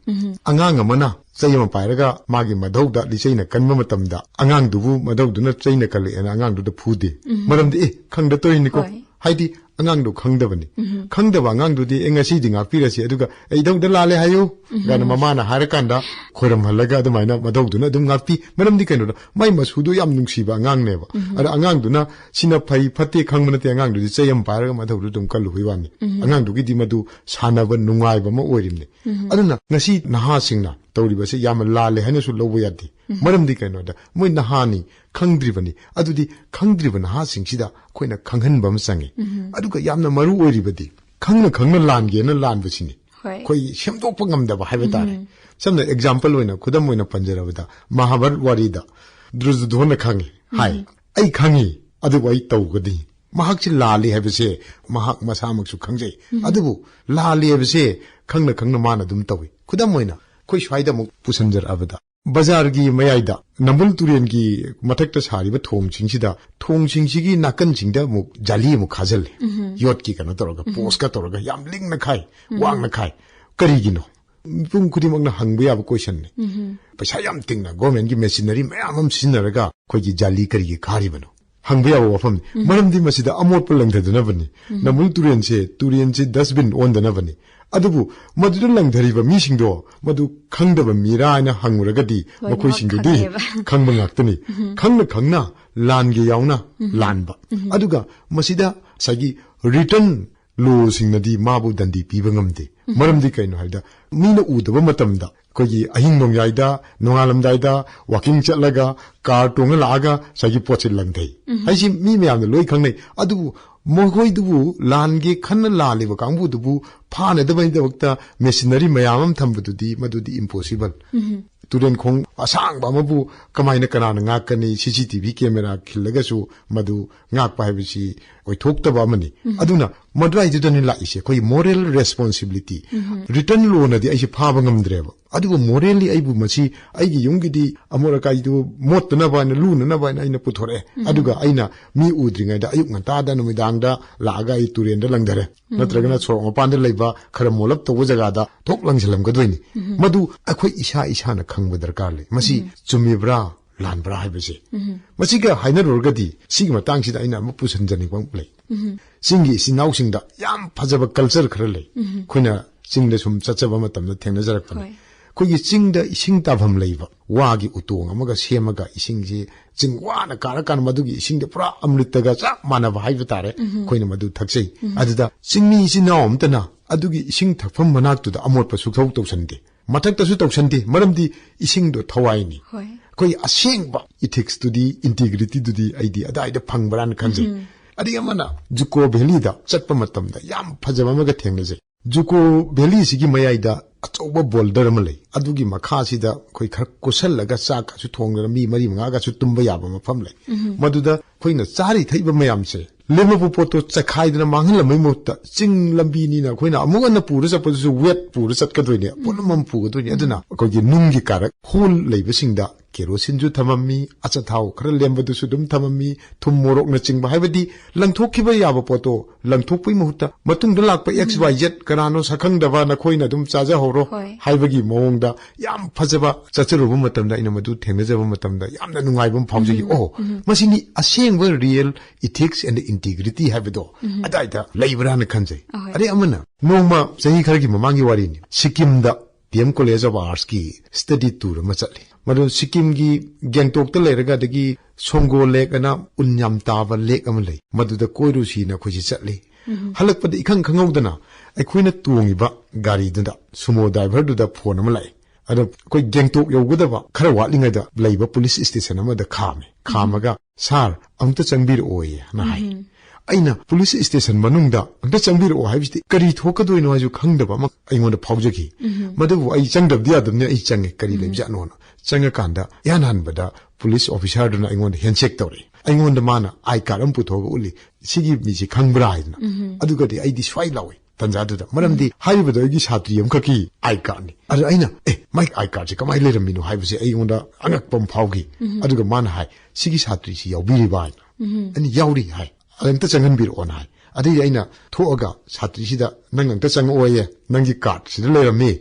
ꯑꯉꯥꯡ ꯑꯃꯅ ꯆꯩ ꯑꯃ ꯄꯥꯏꯔꯒ ꯃꯥꯒꯤ ꯃꯙꯧꯗ ꯂꯤꯆꯩꯅ ꯀꯟꯕ ꯃꯇꯝꯗ, ꯑꯉꯥꯡꯗꯨꯕꯨ ꯃꯙꯧꯗꯨꯅ ꯆꯩꯅ ꯀꯜꯂꯛꯑꯦꯅ ꯑꯉꯥꯡꯗꯨꯗ ꯐꯨꯗꯦ꯫ ꯃꯔꯝꯗꯤ, ꯑꯦ, ꯈꯪꯗ ꯇꯧꯔꯤꯅꯤꯀꯣ꯫ ꯍꯣꯏ꯫ ꯍꯥꯏꯗꯤ ꯑꯉꯥꯡꯗꯣ ꯈꯪꯗꯕꯅꯤ꯫ ꯈꯪꯗꯕ ꯑꯉꯥꯡꯗꯨꯗꯤ, "ꯑꯦ, ꯉꯁꯤꯗꯤ ꯉꯥꯛꯄꯤꯔꯁꯤ, ꯑꯗꯨꯒ ꯑꯩ ꯏꯙꯧꯗ ꯂꯥꯜꯂꯦ ꯍꯥꯏꯌꯨ" ꯀꯥꯏꯅ ꯃꯃꯥꯅ ꯍꯥꯏꯔꯀꯥꯟꯗ ꯈꯣꯏꯔꯝꯍꯜꯂꯒ ꯑꯗꯨꯃꯥꯏꯅ ꯃꯙꯧꯗꯨꯅ ꯑꯗꯨꯝ ꯉꯥꯛꯄꯤ꯫ ꯃꯔꯝꯗꯤ ꯀꯩꯅꯣꯗ, ꯃꯥꯏ ꯃꯁꯨꯗꯣ ꯌꯥꯝ ꯅꯨꯡꯁꯤꯕ ꯑꯉꯥꯡꯅꯦꯕ꯫ ꯑꯗ ꯑꯉꯥꯡꯗꯨꯅ ꯁꯤꯅ ꯐꯩ ꯐꯠꯇꯦ ꯈꯪꯕ ꯅꯠꯇꯦ, ꯑꯉꯥꯡꯗꯨꯗꯤ ꯆꯩ ꯑꯃ ꯄꯥꯏꯔꯒ ꯃꯙꯧꯗꯨ ꯑꯗꯨꯝ ꯀꯜꯂꯨꯕꯩ ꯋꯥꯅꯤ꯫ ꯑꯉꯥꯡꯗꯨꯒꯤꯗꯤ ꯃꯗꯨ ꯁꯥꯟꯅꯕ ꯅꯨꯡꯉꯥꯏꯕ ꯑꯃ ꯑꯣꯏꯔꯤꯕꯅꯤ꯫ ꯑꯗꯨꯅ ꯉꯁꯤ ꯅꯍꯥꯁꯤꯡꯅ ꯇꯧꯔꯤꯕꯁꯦ ꯌꯥꯝꯅ ꯂꯥꯜꯂꯦ ꯍꯥꯏꯅꯁꯨ ꯂꯧꯕ ꯌꯥꯗꯦ꯫ ꯃꯔꯝꯗꯤ ꯀꯩꯅꯣꯗ, ꯃꯣꯏ ꯅꯍꯥꯅꯤ, ꯈꯪꯗ꯭ꯔꯤꯕꯅꯤ꯫ ꯑꯗꯨꯗꯤ ꯈꯪꯗ꯭ꯔꯤꯕ ꯅꯍꯥꯁꯤꯡꯁꯤꯗ ꯑꯩꯈꯣꯏꯅ ꯈꯪꯍꯟꯕ ꯑꯃ ꯆꯪꯉꯤ꯫ ꯑꯗꯨꯒ ꯌꯥꯝꯅ ꯃꯔꯨ ꯑꯣꯏꯔꯤꯕꯗꯤ, ꯈꯪꯅ ꯈꯪꯅ ꯂꯥꯟꯒꯦꯅ ꯂꯥꯟꯕꯁꯤꯅꯤ꯫ ꯍꯣꯏ꯫ ꯑꯩꯈꯣꯏ ꯁꯦꯝꯗꯣꯛꯄ ꯉꯝꯗꯕ ꯍꯥꯏꯕ ꯇꯥꯔꯦ꯫ ꯁꯝꯅ example ꯑꯣꯏꯅ, ꯈꯨꯗꯝ ꯑꯣꯏꯅ ꯄꯟꯖꯔꯕꯗ, ꯃꯍꯥꯚꯥꯔꯠ ꯋꯥꯔꯤꯗ ꯗꯨꯔꯖꯣꯙꯣꯟꯅ ꯈꯪꯉꯤ ꯍꯥꯏ, "ꯑꯩ ꯈꯪꯉꯤ, ꯑꯗꯨꯕꯨ ꯑꯩ ꯇꯧꯒꯅꯤ"꯫ ꯃꯍꯥꯛꯁꯤ ꯂꯥꯜꯂꯤ ꯍꯥꯏꯕꯁꯦ ꯃꯍꯥꯛ ꯃꯁꯥꯃꯛꯁꯨ ꯈꯪꯖꯩ꯫ ꯑꯗꯨꯕꯨ ꯂꯥꯜꯂꯤ ꯍꯥꯏꯕꯁꯦ ꯈꯪꯅ ꯈꯪꯅ ꯃꯥꯅ ꯑꯗꯨꯝ ꯇꯧꯏ꯫ ꯈꯨꯗꯝ ꯑꯣꯏꯅ ꯑꯩꯈꯣꯏ ꯁ꯭ꯋꯥꯏꯗ ꯑꯃꯨꯛ ꯄꯨꯁꯟꯖꯔꯛꯑꯕꯗ, ꯕꯖꯥꯔꯒꯤ ꯃꯌꯥꯏꯗ ꯅꯝꯕꯨꯜ ꯇꯨꯔꯦꯜꯒꯤ ꯃꯊꯛꯇ ꯁꯥꯔꯤꯕ ꯊꯣꯡꯁꯤꯡꯁꯤꯗ, ꯊꯣꯡꯁꯤꯡꯁꯤꯒꯤ ꯅꯥꯀꯟꯁꯤꯡꯗ ꯑꯃꯨꯛ ꯖꯥꯂꯤ ꯑꯃꯨꯛ ꯈꯥꯖꯤꯜꯂꯦ꯫ ꯌꯣꯠꯀꯤ ꯀꯩꯅꯣ ꯇꯧꯔꯒ, ꯄꯣꯁꯀ ꯇꯧꯔꯒ ꯌꯥꯝ ꯂꯤꯡꯅ ꯈꯥꯏ, ꯋꯥꯡꯅ ꯈꯥꯏ꯫ ꯀꯔꯤꯒꯤꯅꯣ? ꯃꯤꯄꯨꯝ ꯈꯨꯗꯤꯡꯃꯛꯅ ꯍꯪꯕ ꯌꯥꯕ ꯀꯣꯏꯁꯟꯅꯤ꯫ ꯄꯩꯁꯥ ꯌꯥꯝ ꯇꯤꯡꯅ ꯒꯣꯔꯃꯦꯟꯒꯤ ꯃꯦꯆꯤꯅꯔꯤ ꯃꯌꯥꯝ ꯑꯃ ꯁꯤꯖꯤꯟꯅꯔꯒ ꯑꯩꯈꯣꯏꯒꯤ ꯖꯥꯂꯤ ꯀꯔꯤꯒꯤ ꯈꯥꯔꯤꯕꯅꯣ? ꯍꯪꯕ ꯌꯥꯕ ꯋꯥꯐꯝꯅꯤ꯫ ꯃꯔꯝꯗꯤ ꯃꯁꯤꯗ ꯑꯃꯣꯠꯄ ꯂꯪꯊꯗꯅꯕꯅꯤ꯫ ꯅꯝꯕꯨꯜ ꯇꯨꯔꯦꯜꯁꯦ, ꯇꯨꯔꯦꯜꯁꯦ dustbin ꯑꯣꯟꯗꯅꯕꯅꯤ꯫ ꯑꯗꯨꯕꯨ ꯃꯗꯨꯗ ꯂꯪꯊꯔꯤꯕ ꯃꯤꯁꯤꯡꯗꯣ ꯃꯗꯨ ꯈꯪꯗꯕ ꯃꯤꯔꯥ ꯍꯥꯏꯅ ꯍꯪꯉꯨꯔꯒꯗꯤ ꯂꯣꯏꯅꯃꯛ ꯃꯈꯣꯏꯁꯤꯡꯗꯨꯗꯤ ꯈꯪꯉꯦꯕ꯫ ꯈꯪꯕ ꯉꯥꯛꯇꯅꯤ꯫ ꯈꯪꯅ ꯈꯪꯅ ꯂꯥꯟꯒꯦ ꯌꯥꯎꯅ ꯂꯥꯟꯕ꯫ ꯑꯗꯨꯒ ꯃꯁꯤꯗ ꯉꯁꯥꯏꯒꯤ written lawꯁꯤꯡꯅꯗꯤ ꯃꯥꯕꯨ ꯗꯟꯗꯤ ꯄꯤꯕ ꯉꯝꯗꯦ꯫ ꯃꯔꯝꯗꯤ ꯀꯩꯅꯣ ꯍꯥꯏꯕꯗ, ꯃꯤꯅ ꯎꯗꯕ ꯃꯇꯝꯗ ꯑꯩꯈꯣꯏꯒꯤ ꯑꯍꯤꯡ ꯅꯣꯡꯌꯥꯏꯗ, ꯅꯣꯡꯉꯥꯂꯝꯗꯥꯏꯗ walking ꯆꯠꯂꯒ, car ꯇꯣꯡꯉ ꯂꯥꯛꯑꯒ ꯉꯁꯥꯏꯒꯤ ꯄꯣꯠꯁꯦ ꯂꯪꯊꯩ ꯍꯥꯏꯁꯤ ꯃꯤ ꯃꯌꯥꯝꯅ ꯂꯣꯏ ꯈꯪꯅꯩ꯫ ꯑꯗꯨꯕꯨ ꯃꯈꯣꯏꯗꯨꯕꯨ, ꯂꯥꯟꯒꯦ ꯈꯟꯅ ꯂꯥꯜꯂꯤꯕ ꯀꯥꯡꯕꯨꯗꯨꯕꯨ ꯐꯥꯅꯗꯕꯒꯤꯗꯃꯛꯇ machinery ꯃꯌꯥꯝ ꯑꯃ ꯊꯝꯕꯗꯨꯗꯤ, ꯃꯗꯨꯗꯤ impossible꯫ ꯇꯨꯔꯦꯟꯈꯣꯡ ꯑꯁꯥꯡꯕ ꯑꯃꯕꯨ ꯀꯃꯥꯏꯅ ꯀꯅꯥꯅ ꯉꯥꯛꯀꯅꯤ? CCTV camera ꯈꯤꯜꯂꯒꯁꯨ ꯃꯗꯨ ꯉꯥꯛꯄ ꯍꯥꯏꯕꯁꯤ ꯑꯣꯏꯊꯣꯛꯇꯕ ꯑꯃꯅꯤ꯫ ꯑꯗꯨꯅ ꯃꯗꯨꯋꯥꯏꯗꯨꯗꯅꯤ ꯂꯥꯛꯏꯁꯦ ꯑꯩꯈꯣꯏꯒꯤ moral responsibility꯫ Written lawꯅꯗꯤ ꯑꯩꯁꯦ ꯐꯥꯕ ꯉꯝꯗ꯭ꯔꯦꯕ, ꯑꯗꯨꯕꯨ morally ꯑꯩꯕꯨ ꯃꯁꯤ ꯑꯩꯒꯤ ꯌꯨꯝꯒꯤꯗꯤ ꯑꯃꯣꯠ ꯑꯀꯥꯏꯗꯨ ꯃꯣꯠꯇꯅꯕ ꯍꯥꯏꯅ, ꯂꯨꯅꯅꯕ ꯍꯥꯏꯅ ꯑꯩꯅ ꯄꯨꯊꯣꯔꯛꯑꯦ꯫ ꯑꯗꯨꯒ ꯑꯩꯅ ꯃꯤ ꯎꯗ꯭ꯔꯤꯉꯩꯗ ꯑꯌꯨꯛ ꯉꯟꯇꯥꯗ, ꯅꯨꯃꯤꯗꯥꯡꯗ ꯂꯥꯛꯑꯒ ꯑꯩ ꯇꯨꯔꯦꯟꯗ ꯂꯪꯊꯔꯦ, ꯅꯠꯇ꯭ꯔꯒꯅ ꯁꯣꯔꯣꯛ ꯃꯄꯥꯟꯗ ꯂꯩꯕ ꯈꯔ ꯃꯣꯠꯂꯞ ꯇꯧꯕ ꯖꯒꯥꯗ ꯊꯣꯛ ꯂꯪꯁꯤꯜꯂꯝꯒꯗꯣꯏꯅꯤ꯫ ꯃꯗꯨ ꯑꯩꯈꯣꯏ ꯏꯁꯥ ꯏꯁꯥꯅ ꯈꯪꯕ ꯗꯔꯀꯥꯔ ꯂꯩ꯫ ꯃꯁꯤ ꯆꯨꯝꯃꯤꯕ꯭ꯔꯥ, ꯂꯥꯟꯕ꯭ꯔꯥ ꯍꯥꯏꯕꯁꯦ꯫ ꯃꯁꯤꯒ ꯍꯥꯏꯅꯔꯨꯔꯒꯗꯤ ꯁꯤꯒꯤ ꯃꯇꯥꯡꯁꯤꯗ ꯑꯩꯅ ꯑꯃ ꯄꯨꯁꯤꯟꯖꯅꯤꯡꯕ ꯑꯃ ꯂꯩ꯫ ꯆꯤꯡꯒꯤ ꯏꯆꯤꯟ ꯏꯅꯥꯎꯁꯤꯡꯗ ꯌꯥꯝ ꯐꯖꯕ culture ꯈꯔ ꯂꯩ꯫ ꯑꯩꯈꯣꯏꯅ ꯆꯤꯡꯗ ꯁꯨꯝ ꯆꯠꯆꯕ ꯃꯇꯝꯗ ꯊꯦꯡꯅꯖꯔꯛꯄꯅꯤ꯫ ꯍꯣꯏ꯫ ꯑꯩꯈꯣꯏꯒꯤ ꯆꯤꯡꯗ ꯏꯁꯤꯡ ꯇꯥꯐꯝ ꯂꯩꯕ, ꯋꯥꯒꯤ ꯎꯇꯣꯡ ꯑꯃꯒ ꯁꯦꯝꯃꯒ ꯏꯁꯤꯡꯁꯤ ꯆꯤꯡ ꯋꯥꯅ ꯀꯥꯔꯀꯥꯟꯗ ꯃꯗꯨꯒꯤ ꯏꯁꯤꯡꯗ ꯄꯨꯔꯥ ꯑꯃ꯭ꯔꯤꯠꯇꯒ ꯆꯞ ꯃꯥꯟꯅꯕ ꯍꯥꯏꯕ ꯇꯥꯔꯦ꯫ ꯑꯩꯈꯣꯏꯅ ꯃꯗꯨ ꯊꯛꯆꯩ꯫ ꯑꯗꯨꯗ ꯆꯤꯡꯃꯤ ꯏꯆꯤꯟ ꯏꯅꯥꯎ ꯑꯝꯇꯅ ꯑꯗꯨꯒꯤ ꯏꯁꯤꯡ ꯊꯛꯐꯝ ꯃꯅꯥꯛꯇꯨꯗ ꯑꯃꯣꯠꯄ ꯁꯨꯛꯇꯧ ꯇꯧꯁꯟꯗꯦ꯫ ꯃꯊꯛꯇꯁꯨ ꯇꯧꯁꯟꯗꯦ, ꯃꯔꯝꯗꯤ ꯏꯁꯤꯡꯗꯣ ꯊꯋꯥꯏꯅꯤ꯫ ꯍꯣꯏ꯫ ꯑꯩꯈꯣꯏ ꯑꯁꯦꯡꯕ ethicsꯇꯨꯗꯤ, integrityꯗꯨꯗꯤ ꯑꯩꯗꯤ ꯑꯗꯥꯏꯗ ꯐꯪꯕ꯭ꯔꯥꯅ ꯈꯟꯖꯩ꯫ ꯑꯗꯒꯤ ꯑꯃꯅ ꯖꯨꯀꯣ ꯚꯦꯂꯤꯗ ꯆꯠꯄ ꯃꯇꯝꯗ ꯌꯥꯝ ꯐꯖꯕ ꯑꯃꯒ ꯊꯦꯡꯅꯖꯩ꯫ ꯖꯨꯀꯣ ꯚꯦꯂꯤꯁꯤꯒꯤ ꯃꯌꯥꯏꯗ ꯑꯆꯧꯕ boulder ꯑꯃ ꯂꯩ꯫ ꯑꯗꯨꯒꯤ ꯃꯈꯥꯁꯤꯗ ꯑꯩꯈꯣꯏ ꯈꯔ ꯀꯨꯁꯜꯂꯒ ꯆꯥꯛꯀꯁꯨ ꯊꯣꯡꯗꯅ ꯃꯤ ꯃꯔꯤ ꯃꯉꯥꯒꯁꯨ ꯇꯨꯝꯕ ꯌꯥꯕ ꯃꯐꯝ ꯂꯩ꯫ ꯃꯗꯨꯗ ꯑꯩꯈꯣꯏꯅ ꯆꯥꯔꯤ ꯊꯛꯏꯕ ꯃꯌꯥꯝꯁꯦ ꯂꯦꯝꯃꯛꯄ ꯄꯣꯠꯇꯣ ꯆꯈꯥꯏꯗꯅ ꯃꯥꯡꯍꯜꯂꯝꯕꯩ ꯃꯍꯨꯠꯇ, ꯆꯤꯡ ꯂꯝꯕꯤꯅꯤꯅ ꯑꯩꯈꯣꯏꯅ ꯑꯃꯨꯛ ꯍꯟꯅ ꯄꯨꯔ ꯆꯠꯄꯗꯨꯁꯨ ꯋꯦꯠ ꯄꯨꯔ ꯆꯠꯀꯗꯣꯏꯅꯦ, ꯄꯣꯠꯂꯨꯝ ꯑꯃ ꯄꯨꯒꯗꯣꯏꯅꯦ꯫ ꯑꯗꯨꯅ ꯑꯩꯈꯣꯏꯒꯤ ꯅꯨꯡꯒꯤ ꯀꯥꯔꯛ ꯍꯣꯜ ꯂꯩꯕꯁꯤꯡꯗ ꯀꯦꯔꯣꯁꯤꯟꯁꯨ ꯊꯝꯃꯝꯃꯤ, ꯑꯆꯥꯊꯥꯎ ꯈꯔ ꯂꯦꯝꯕꯗꯨꯁꯨ ꯑꯗꯨꯝ ꯊꯝꯃꯝꯃꯤ, ꯊꯨꯝ ꯃꯣꯔꯣꯛꯅꯆꯤꯡꯕ, ꯍꯥꯏꯕꯗꯤ ꯂꯪꯊꯣꯛꯈꯤꯕ ꯌꯥꯕ ꯄꯣꯠꯇꯣ ꯂꯪꯊꯣꯛꯄꯒꯤ ꯃꯍꯨꯠꯇ ꯃꯇꯨꯡꯗ ꯂꯥꯛꯄ X Y Z ꯀꯅꯥꯅꯣ ꯁꯛꯈꯪꯗꯕ, ꯅꯈꯣꯏꯅ ꯑꯗꯨꯝ ꯆꯥꯖꯍꯧꯔꯣ ꯍꯣꯏ꯫ ꯍꯥꯏꯕꯒꯤ ꯃꯑꯣꯡꯗ ꯌꯥꯝ ꯐꯖꯕ꯫ ꯆꯠꯆꯔꯨꯕ ꯃꯇꯝꯗ ꯑꯩꯅ ꯃꯗꯨ ꯊꯦꯡꯅꯖꯕ ꯃꯇꯝꯗ ꯌꯥꯝꯅ ꯅꯨꯡꯉꯥꯏꯕ ꯑꯃ ꯐꯥꯎꯖꯈꯤ꯫ ꯑꯣ, ꯃꯁꯤꯅꯤ ꯑꯁꯦꯡꯕ real ethics and integrity ꯍꯥꯏꯕꯗꯣ ꯑꯗꯥꯏꯗ ꯂꯩꯕ꯭ꯔꯥꯅ ꯈꯟꯖꯩ꯫ ꯑꯍꯣꯏ꯫ ꯑꯗꯩ ꯑꯃꯅ, ꯅꯣꯡꯃ ꯆꯍꯤ ꯈꯔꯒꯤ ꯃꯃꯥꯡꯒꯤ ꯋꯥꯔꯤꯅꯤ, ꯁꯤꯛꯀꯤꯝꯗ D M College of Arts ꯀꯤ study tour ꯑꯃ ꯆꯠꯂꯤ꯫ ꯃꯗꯨ ꯁꯤꯛꯀꯤꯝꯒꯤ ꯒꯦꯡꯇꯣꯛꯇ ꯂꯩꯔꯒ, ꯑꯗꯒꯤ ꯁꯣꯡꯒꯣ lake ꯑꯅ ꯎꯟ ꯌꯥꯝ ꯇꯥꯕ lake ꯑꯃ ꯂꯩ, ꯃꯗꯨꯗ ꯀꯣꯏꯔꯨꯁꯤꯅ ꯑꯩꯈꯣꯏꯁꯤ ꯆꯠꯂꯤ꯫ ꯍꯜꯂꯛꯄꯗ ꯏꯈꯪ ꯈꯪꯍꯧꯗꯅ ꯑꯩꯈꯣꯏꯅ ꯇꯣꯡꯉꯤꯕ ꯒꯥꯔꯤꯗꯨꯗ sumo driver ꯗꯨꯗ phone ꯑꯃ ꯂꯥꯛꯏ꯫ ꯑꯗꯣ ꯑꯩꯈꯣꯏ ꯒꯦꯡꯇꯣꯛ ꯌꯧꯒꯗꯕ ꯈꯔ ꯋꯥꯠꯂꯤꯉꯩꯗ ꯂꯩꯕ police station ꯑꯃꯗ ꯈꯥꯝꯃꯦ꯫ ꯈꯥꯝꯃꯒ, "Sir, ꯑꯃꯨꯛꯇ ꯆꯪꯕꯤꯔꯛꯑꯣꯌꯦ" ꯅ ꯍꯥꯏ꯫ ꯑꯩꯅ police station ꯃꯅꯨꯡꯗ "ꯑꯝꯇ ꯆꯪꯕꯤꯔꯛꯑꯣ" ꯍꯥꯏꯕꯁꯤꯗꯤ ꯀꯔꯤ ꯊꯣꯛꯀꯗꯣꯏꯅꯣ ꯍꯥꯏꯁꯨ ꯈꯪꯗꯕ ꯑꯃ ꯑꯩꯉꯣꯟꯗ ꯐꯥꯎꯖꯈꯤ꯫ ꯃꯗꯨꯕꯨ ꯑꯩ ꯆꯪꯗꯕꯗꯤ ꯌꯥꯗꯕꯅꯤꯅ ꯑꯩ ꯆꯪꯉꯦ, ꯀꯔꯤ ꯂꯩꯕꯖꯥꯠꯅꯣꯅ꯫ ꯆꯪꯉꯀꯥꯟꯗ ꯏꯍꯥꯟ ꯍꯥꯟꯕꯗ police officer ꯗꯨꯅ ꯑꯩꯉꯣꯟꯗ handshake ꯇꯧꯔꯛꯏ꯫ ꯑꯩꯉꯣꯟꯗ ꯃꯥꯅ I card ꯑꯃ ꯄꯨꯊꯣꯛꯑꯒ ꯎꯠꯂꯤ, "ꯁꯤꯒꯤ ꯃꯤꯁꯤ ꯈꯪꯕ꯭ꯔꯥ?" ꯍꯥꯏꯗꯅ꯫ ꯑꯗꯨꯒꯗꯤ ꯑꯩꯗꯤ ꯁ꯭ꯋꯥꯏ ꯂꯥꯎꯏ ꯇꯟꯖꯥꯗꯨꯗ, ꯃꯔꯝꯗꯤ ꯍꯥꯏꯔꯤꯕꯗꯣ ꯑꯩꯒꯤ ꯁꯥꯇ꯭ꯔꯤ ꯑꯃꯈꯛꯀꯤ I card ꯅꯤ꯫ ꯑꯗꯨ ꯑꯩꯅ, "ꯑꯦ, ꯃꯥꯏ I card ꯁꯦ ꯀꯃꯥꯏꯅ ꯂꯩꯔꯝꯃꯤꯅꯣ?" ꯍꯥꯏꯕꯁꯦ ꯑꯩꯉꯣꯟꯗ ꯑꯉꯛꯄ ꯑꯃ ꯐꯥꯎꯈꯤ꯫ ꯑꯗꯨꯒ ꯃꯥꯅ ꯍꯥꯏ, "ꯁꯤꯒꯤ ꯁꯥꯇ꯭ꯔꯤꯁꯤ ꯌꯥꯎꯕꯤꯔꯤꯕ?" ꯍꯥꯏꯅ꯫ ꯑꯩꯅ, "ꯌꯥꯎꯔꯤ" ꯍꯥꯏ꯫ "ꯑꯗ ꯑꯝꯇ ꯆꯪꯍꯟꯕꯤꯔꯛꯑꯣꯅ" ꯍꯥꯏ꯫ ꯑꯗꯩꯗꯤ ꯑꯩꯅ ꯊꯣꯛꯑꯒ ꯁꯥꯇ꯭ꯔꯤꯁꯤꯗ, "ꯅꯪ ꯑꯝꯇ ꯆꯪꯉꯛꯑꯣꯌꯦ, ꯅꯪꯒꯤ card ꯁꯤꯗ ꯂꯩꯔꯝꯃꯤ,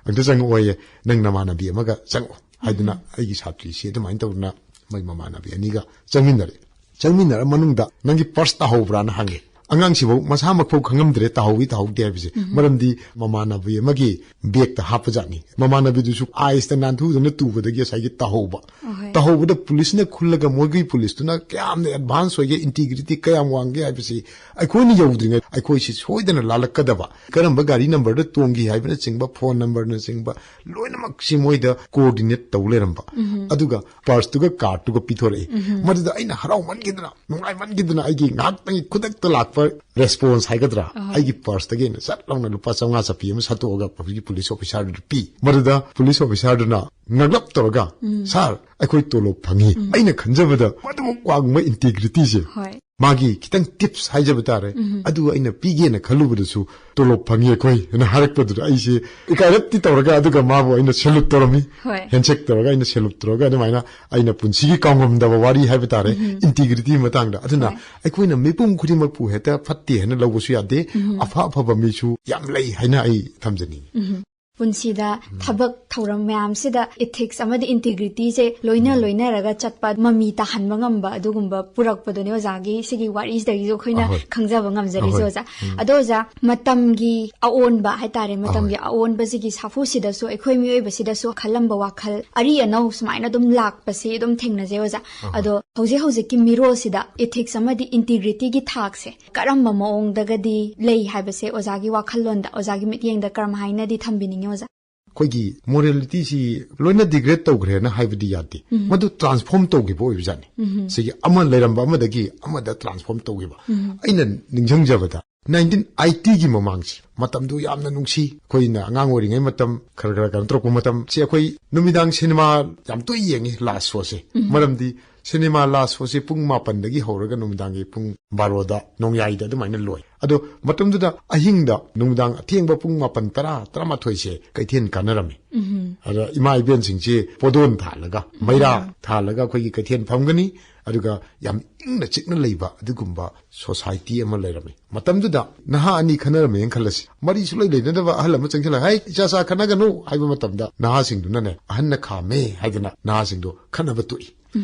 ꯑꯝꯇ ꯆꯪꯉꯛꯑꯣꯌꯦ, ꯅꯪ ꯅꯃꯥꯟꯅꯕꯤ ꯑꯃꯒ ꯆꯪꯉꯛꯑꯣ" ꯍꯥꯏꯗꯨꯅ ꯑꯩꯒꯤ ꯁꯥꯇ꯭ꯔꯤꯁꯤ ꯑꯗꯨꯃꯥꯏꯅ ꯇꯧꯗꯅ ꯃꯣꯏ ꯃꯃꯥꯟꯅꯕꯤ ꯑꯅꯤꯒ ꯆꯪꯃꯤꯟꯅꯔꯦ꯫ ꯆꯪꯃꯤꯟꯅꯔ ꯃꯅꯨꯡꯗ, "ꯅꯪꯒꯤ purse ꯇꯥꯍꯧꯕ꯭ꯔꯥꯅ" ꯍꯪꯉꯦ꯫ ꯑꯉꯥꯡꯁꯤꯐꯧ ꯃꯁꯥꯃꯛꯐꯥꯎ ꯈꯪꯉꯝꯗ꯭ꯔꯦ ꯇꯥꯍꯧꯋꯤ ꯇꯥꯍꯧꯗꯦ ꯍꯥꯏꯕꯁꯦ꯫ ꯃꯔꯝꯗꯤ ꯃꯃꯥꯟꯅꯕꯤ ꯑꯃꯒꯤ bag ꯇ ꯍꯥꯞꯄꯖꯥꯠꯅꯤ꯫ ꯃꯃꯥꯟꯅꯕꯤꯗꯨꯁꯨ ice ꯇ ꯅꯥꯟꯊꯨꯗꯅ ꯇꯨꯕꯗꯒꯤ ꯉꯁꯥꯏꯒꯤ ꯇꯥꯍꯧꯕ꯫ ꯑꯍꯣꯏ꯫ ꯇꯥꯍꯧꯕꯗ police ꯅ ꯈꯨꯜꯂꯒ ꯃꯣꯏꯒꯤ police ꯇꯨꯅ ꯀꯌꯥꯝꯅ advance ꯑꯣꯏꯒꯦ, integrity ꯀꯌꯥꯝ ꯋꯥꯡꯒꯦ ꯍꯥꯏꯕꯁꯤ ꯑꯩꯈꯣꯏꯅ ꯌꯧꯗ꯭ꯔꯤꯉꯩ ꯑꯩꯈꯣꯏꯁꯤ ꯁꯣꯏꯗꯅ ꯂꯥꯜꯂꯛꯀꯗꯕ, ꯀꯔꯝꯕ ꯒꯥꯔꯤ number ꯗ ꯇꯣꯡꯈꯤ ꯍꯥꯏꯕꯅꯆꯤꯡꯕ, phone number ꯅꯆꯤꯡꯕ ꯂꯣꯏꯅꯃꯛꯁꯤ ꯃꯣꯏꯗ coordinate ꯇꯧ ꯂꯩꯔꯝꯕ꯫ ꯑꯗꯨꯒ purse ꯇꯨꯒ card ꯇꯨꯒ ꯄꯤꯊꯣꯔꯛꯏ꯫ ꯃꯗꯨꯗ ꯑꯩꯅ ꯍꯔꯥꯎꯃꯟꯈꯤꯗꯅ, ꯅꯨꯡꯉꯥꯏꯃꯟꯈꯤꯗꯅ, ꯑꯩꯒꯤ ꯉꯥꯏꯍꯥꯛꯇꯪꯒꯤ ꯈꯨꯗꯛꯇ ꯂꯥꯛꯄ response ꯍꯥꯏꯒꯗ꯭ꯔꯥ, ꯑꯍꯣꯏ꯫ ꯑꯩꯒꯤ purse ꯇꯒꯤ ꯑꯩꯅ ꯆꯠ ꯂꯥꯎꯅ ꯂꯨꯄꯥ ꯆꯥꯝꯃꯉꯥ ꯆꯠꯄꯤ ꯑꯃ ꯁꯠꯇꯣꯛꯑꯒ ꯍꯧꯖꯤꯛꯀꯤ police officer ꯗꯨꯗ ꯄꯤ꯫ ꯃꯗꯨꯗ police officer ꯗꯨꯅ ꯉꯛꯂꯞ ꯇꯧꯔꯒ, "Sir, ꯑꯩꯈꯣꯏ ꯇꯣꯂꯣꯞ ꯐꯪꯉꯤ"꯫ ꯑꯩꯅ ꯈꯟꯖꯕꯗ ꯃꯗꯨꯃꯨꯛ ꯋꯥꯡꯕ integrity ꯁꯦ ꯍꯣꯏ꯫ ꯃꯥꯒꯤ ꯈꯤꯇꯪ tips ꯍꯥꯏꯖꯕ ꯇꯥꯔꯦ, ꯑꯗꯨ ꯑꯩꯅ ꯄꯤꯒꯦꯅ ꯈꯜꯂꯨꯕꯗꯁꯨ "ꯇꯣꯂꯣꯞ ꯐꯪꯉꯤ ꯑꯩꯈꯣꯏ" ꯍꯥꯏꯅ ꯍꯥꯏꯔꯛꯄꯗꯨꯗ ꯑꯩꯁꯦ ꯏꯀꯥꯏꯔꯞꯇꯤ ꯇꯧꯔꯒ, ꯑꯗꯨꯒ ꯃꯥꯕꯨ ꯑꯩꯅ salute ꯇꯧꯔꯝꯃꯤ꯫ ꯍꯣꯏ꯫ Handshake ꯇꯧꯔꯒ, ꯑꯩꯅ salute ꯇꯧꯔꯒ, ꯑꯗꯨꯃꯥꯏꯅ ꯑꯩꯅ ꯄꯨꯟꯁꯤꯒꯤ ꯀꯥꯎꯉꯝꯗꯕ ꯋꯥꯔꯤ ꯍꯥꯏꯕ ꯇꯥꯔꯦ, integrity ꯃꯇꯥꯡꯗ꯫ ꯑꯗꯨꯅ ꯍꯣꯏ꯫ ꯑꯩꯈꯣꯏꯅ ꯃꯤꯄꯨꯝ ꯈꯨꯗꯤꯡꯃꯛꯄꯨ ꯍꯦꯛꯇ ꯐꯠꯇꯦ ꯍꯥꯏꯅ ꯂꯧꯕꯁꯨ ꯌꯥꯗꯦ꯫ ꯑꯐ ꯑꯐꯕ ꯃꯤꯁꯨ ꯌꯥꯝ ꯂꯩ ꯍꯥꯏꯅ ꯑꯩ ꯊꯝꯖꯅꯤꯡꯉꯤ꯫ ꯄꯨꯟꯁꯤꯗ ꯊꯕꯛ ꯊꯧꯔꯝ ꯃꯌꯥꯝꯁꯤꯗ ethics ꯑꯃꯗꯤ integrityꯁꯦ ꯂꯣꯏꯅ ꯂꯣꯏꯅꯔꯒ ꯆꯠꯄ, ꯃꯃꯤ ꯇꯥꯍꯟꯕ ꯉꯝꯕ ꯑꯗꯨꯒꯨꯝꯕ ꯄꯨꯔꯛꯄꯗꯨꯅꯦ ꯑꯣꯖꯥꯒꯤ ꯁꯤꯒꯤ ꯋꯥꯔꯤꯁꯤꯗꯒꯤꯁꯨ ꯑꯩꯈꯣꯏꯅ ꯑꯍꯣꯏ꯫ ꯈꯪꯖꯕ ꯉꯝꯖꯔꯤꯁꯦ꯫ ꯑꯍꯣꯏ꯫ ꯑꯣꯖꯥ, ꯑꯗꯣ ꯑꯣꯖꯥ, ꯃꯇꯝꯒꯤ ꯑꯑꯣꯟꯕ ꯍꯥꯏꯇꯥꯔꯦ, ꯃꯇꯝꯒꯤ ꯑꯑꯣꯟꯕꯁꯤꯒꯤ ꯁꯥꯐꯨꯁꯤꯗꯁꯨ ꯑꯩꯈꯣꯏ ꯃꯤꯑꯣꯏꯕꯁꯤꯗꯁꯨ ꯈꯜꯂꯝꯕ ꯋꯥꯈꯜ ꯑꯔꯤ ꯑꯅꯧ ꯁꯨꯃꯥꯏꯅ ꯑꯗꯨꯝ ꯂꯥꯛꯄꯁꯤ ꯑꯗꯨꯝ ꯊꯦꯡꯅꯖꯩ ꯑꯣꯖꯥ꯫ ꯑꯗꯣ ꯍꯧꯖꯤꯛ ꯍꯧꯖꯤꯛꯀꯤ ꯃꯤꯔꯣꯜꯁꯤꯗ ethics ꯑꯃꯗꯤ integrityꯒꯤ ꯊꯥꯛꯁꯦ ꯀꯔꯝꯕ ꯃꯑꯣꯡꯗꯒꯗꯤ ꯂꯩ ꯍꯥꯏꯕꯁꯦ ꯑꯣꯖꯥꯒꯤ ꯋꯥꯈꯜꯂꯣꯟꯗ, ꯑꯣꯖꯥꯒꯤ ꯃꯤꯠꯌꯦꯡꯗ ꯀꯔꯝ ꯍꯥꯏꯅꯗꯤ ꯊꯝꯕꯤꯅꯤꯡꯉꯤ ꯑꯣꯖꯥ? ꯑꯩꯈꯣꯏꯒꯤ moralityꯁꯤ ꯂꯣꯏꯅ degrade ꯇꯧꯈ꯭ꯔꯦꯅ ꯍꯥꯏꯕꯗꯤ ꯌꯥꯗꯦ꯫ ꯃꯗꯨ transform ꯇꯧꯈꯤꯕ ꯑꯣꯏꯕꯖꯥꯠꯅꯤ꯫ ꯁꯤꯒꯤ ꯑꯃ ꯂꯩꯔꯝꯕ ꯑꯃꯗꯒꯤ ꯑꯃꯗ transform ꯇꯧꯈꯤꯕ꯫ ꯑꯩꯅ ꯅꯤꯡꯁꯤꯡꯖꯕꯗ nineteen eightyꯒꯤ ꯃꯃꯥꯡꯁꯤ, ꯃꯇꯝꯗꯨ ꯌꯥꯝꯅ ꯅꯨꯡꯁꯤ꯫ ꯑꯩꯈꯣꯏꯅ ꯑꯉꯥꯡ ꯑꯣꯏꯔꯤꯉꯩ ꯃꯇꯝ, ꯈꯔ ꯈꯔ ꯀꯩꯅꯣ ꯇꯧꯔꯛꯄ ꯃꯇꯝꯁꯤ, ꯑꯩꯈꯣꯏ ꯅꯨꯃꯤꯗꯥꯡ ꯁꯤꯅꯦꯃꯥ ꯌꯥꯝ ꯇꯣꯏ ꯌꯦꯡꯉꯤ, last showꯁꯦ꯫ ꯃꯔꯝꯗꯤ ꯁꯤꯅꯦꯃꯥ last showꯁꯦ ꯄꯨꯡ ꯃꯥꯄꯟꯗꯒꯤ ꯍꯧꯔꯒ ꯅꯨꯃꯤꯗꯥꯡꯒꯤ ꯄꯨꯡ ꯕꯥꯔꯣꯗ ꯅꯣꯡꯌꯥꯏꯗ ꯑꯗꯨꯃꯥꯏꯅ ꯂꯣꯏ꯫ ꯑꯗꯣ ꯃꯇꯝꯗꯨꯗ ꯑꯍꯤꯡꯗ, ꯅꯨꯃꯤꯗꯥꯡ ꯑꯊꯦꯡꯕ ꯄꯨꯡ ꯃꯥꯄꯟ, ꯇꯔꯥ, ꯇꯔꯥꯃꯥꯊꯣꯏꯁꯦ ꯀꯩꯊꯦꯜ ꯀꯥꯟꯅꯔꯝꯃꯤ꯫ ꯑꯗ ꯏꯃꯥ ꯏꯕꯦꯟꯁꯤꯡꯁꯦ ꯄꯣꯗꯣꯟ ꯊꯥꯜꯂꯒ, ꯃꯩꯔꯥ ꯊꯥꯜꯂꯒ ꯑꯩꯈꯣꯏꯒꯤ ꯀꯩꯊꯦꯜ ꯐꯝꯒꯅꯤ꯫ ꯑꯗꯨꯒ ꯌꯥꯝ ꯏꯪꯅ ꯆꯤꯛꯅ ꯂꯩꯕ ꯑꯗꯨꯒꯨꯝꯕ society ꯑꯃ ꯂꯩꯔꯝꯃꯤ꯫ ꯃꯇꯝꯗꯨꯗ ꯅꯍꯥ ꯑꯅꯤ ꯈꯟꯅꯔꯝꯃꯦꯅ ꯈꯜꯂꯁꯤ꯫ ꯃꯔꯤ ꯁꯨꯡꯂꯩ ꯂꯩꯅꯗꯕ ꯑꯍꯜ ꯑꯃ ꯆꯪꯁꯤꯜꯂꯒ, "ꯍꯩ, ꯏꯆꯥ ꯆꯥ ꯈꯟꯅꯒꯅꯨ" ꯍꯥꯏꯕ ꯃꯇꯝꯗ, ꯅꯍꯥꯁꯤꯡꯗꯨꯅꯅꯦ, "ꯑꯍꯟꯅ ꯈꯥꯝꯃꯦ" ꯍꯥꯏꯗꯅ ꯅꯍꯥꯁꯤꯡꯗꯣ ꯈꯠꯅꯕ ꯇꯣꯛꯏ꯫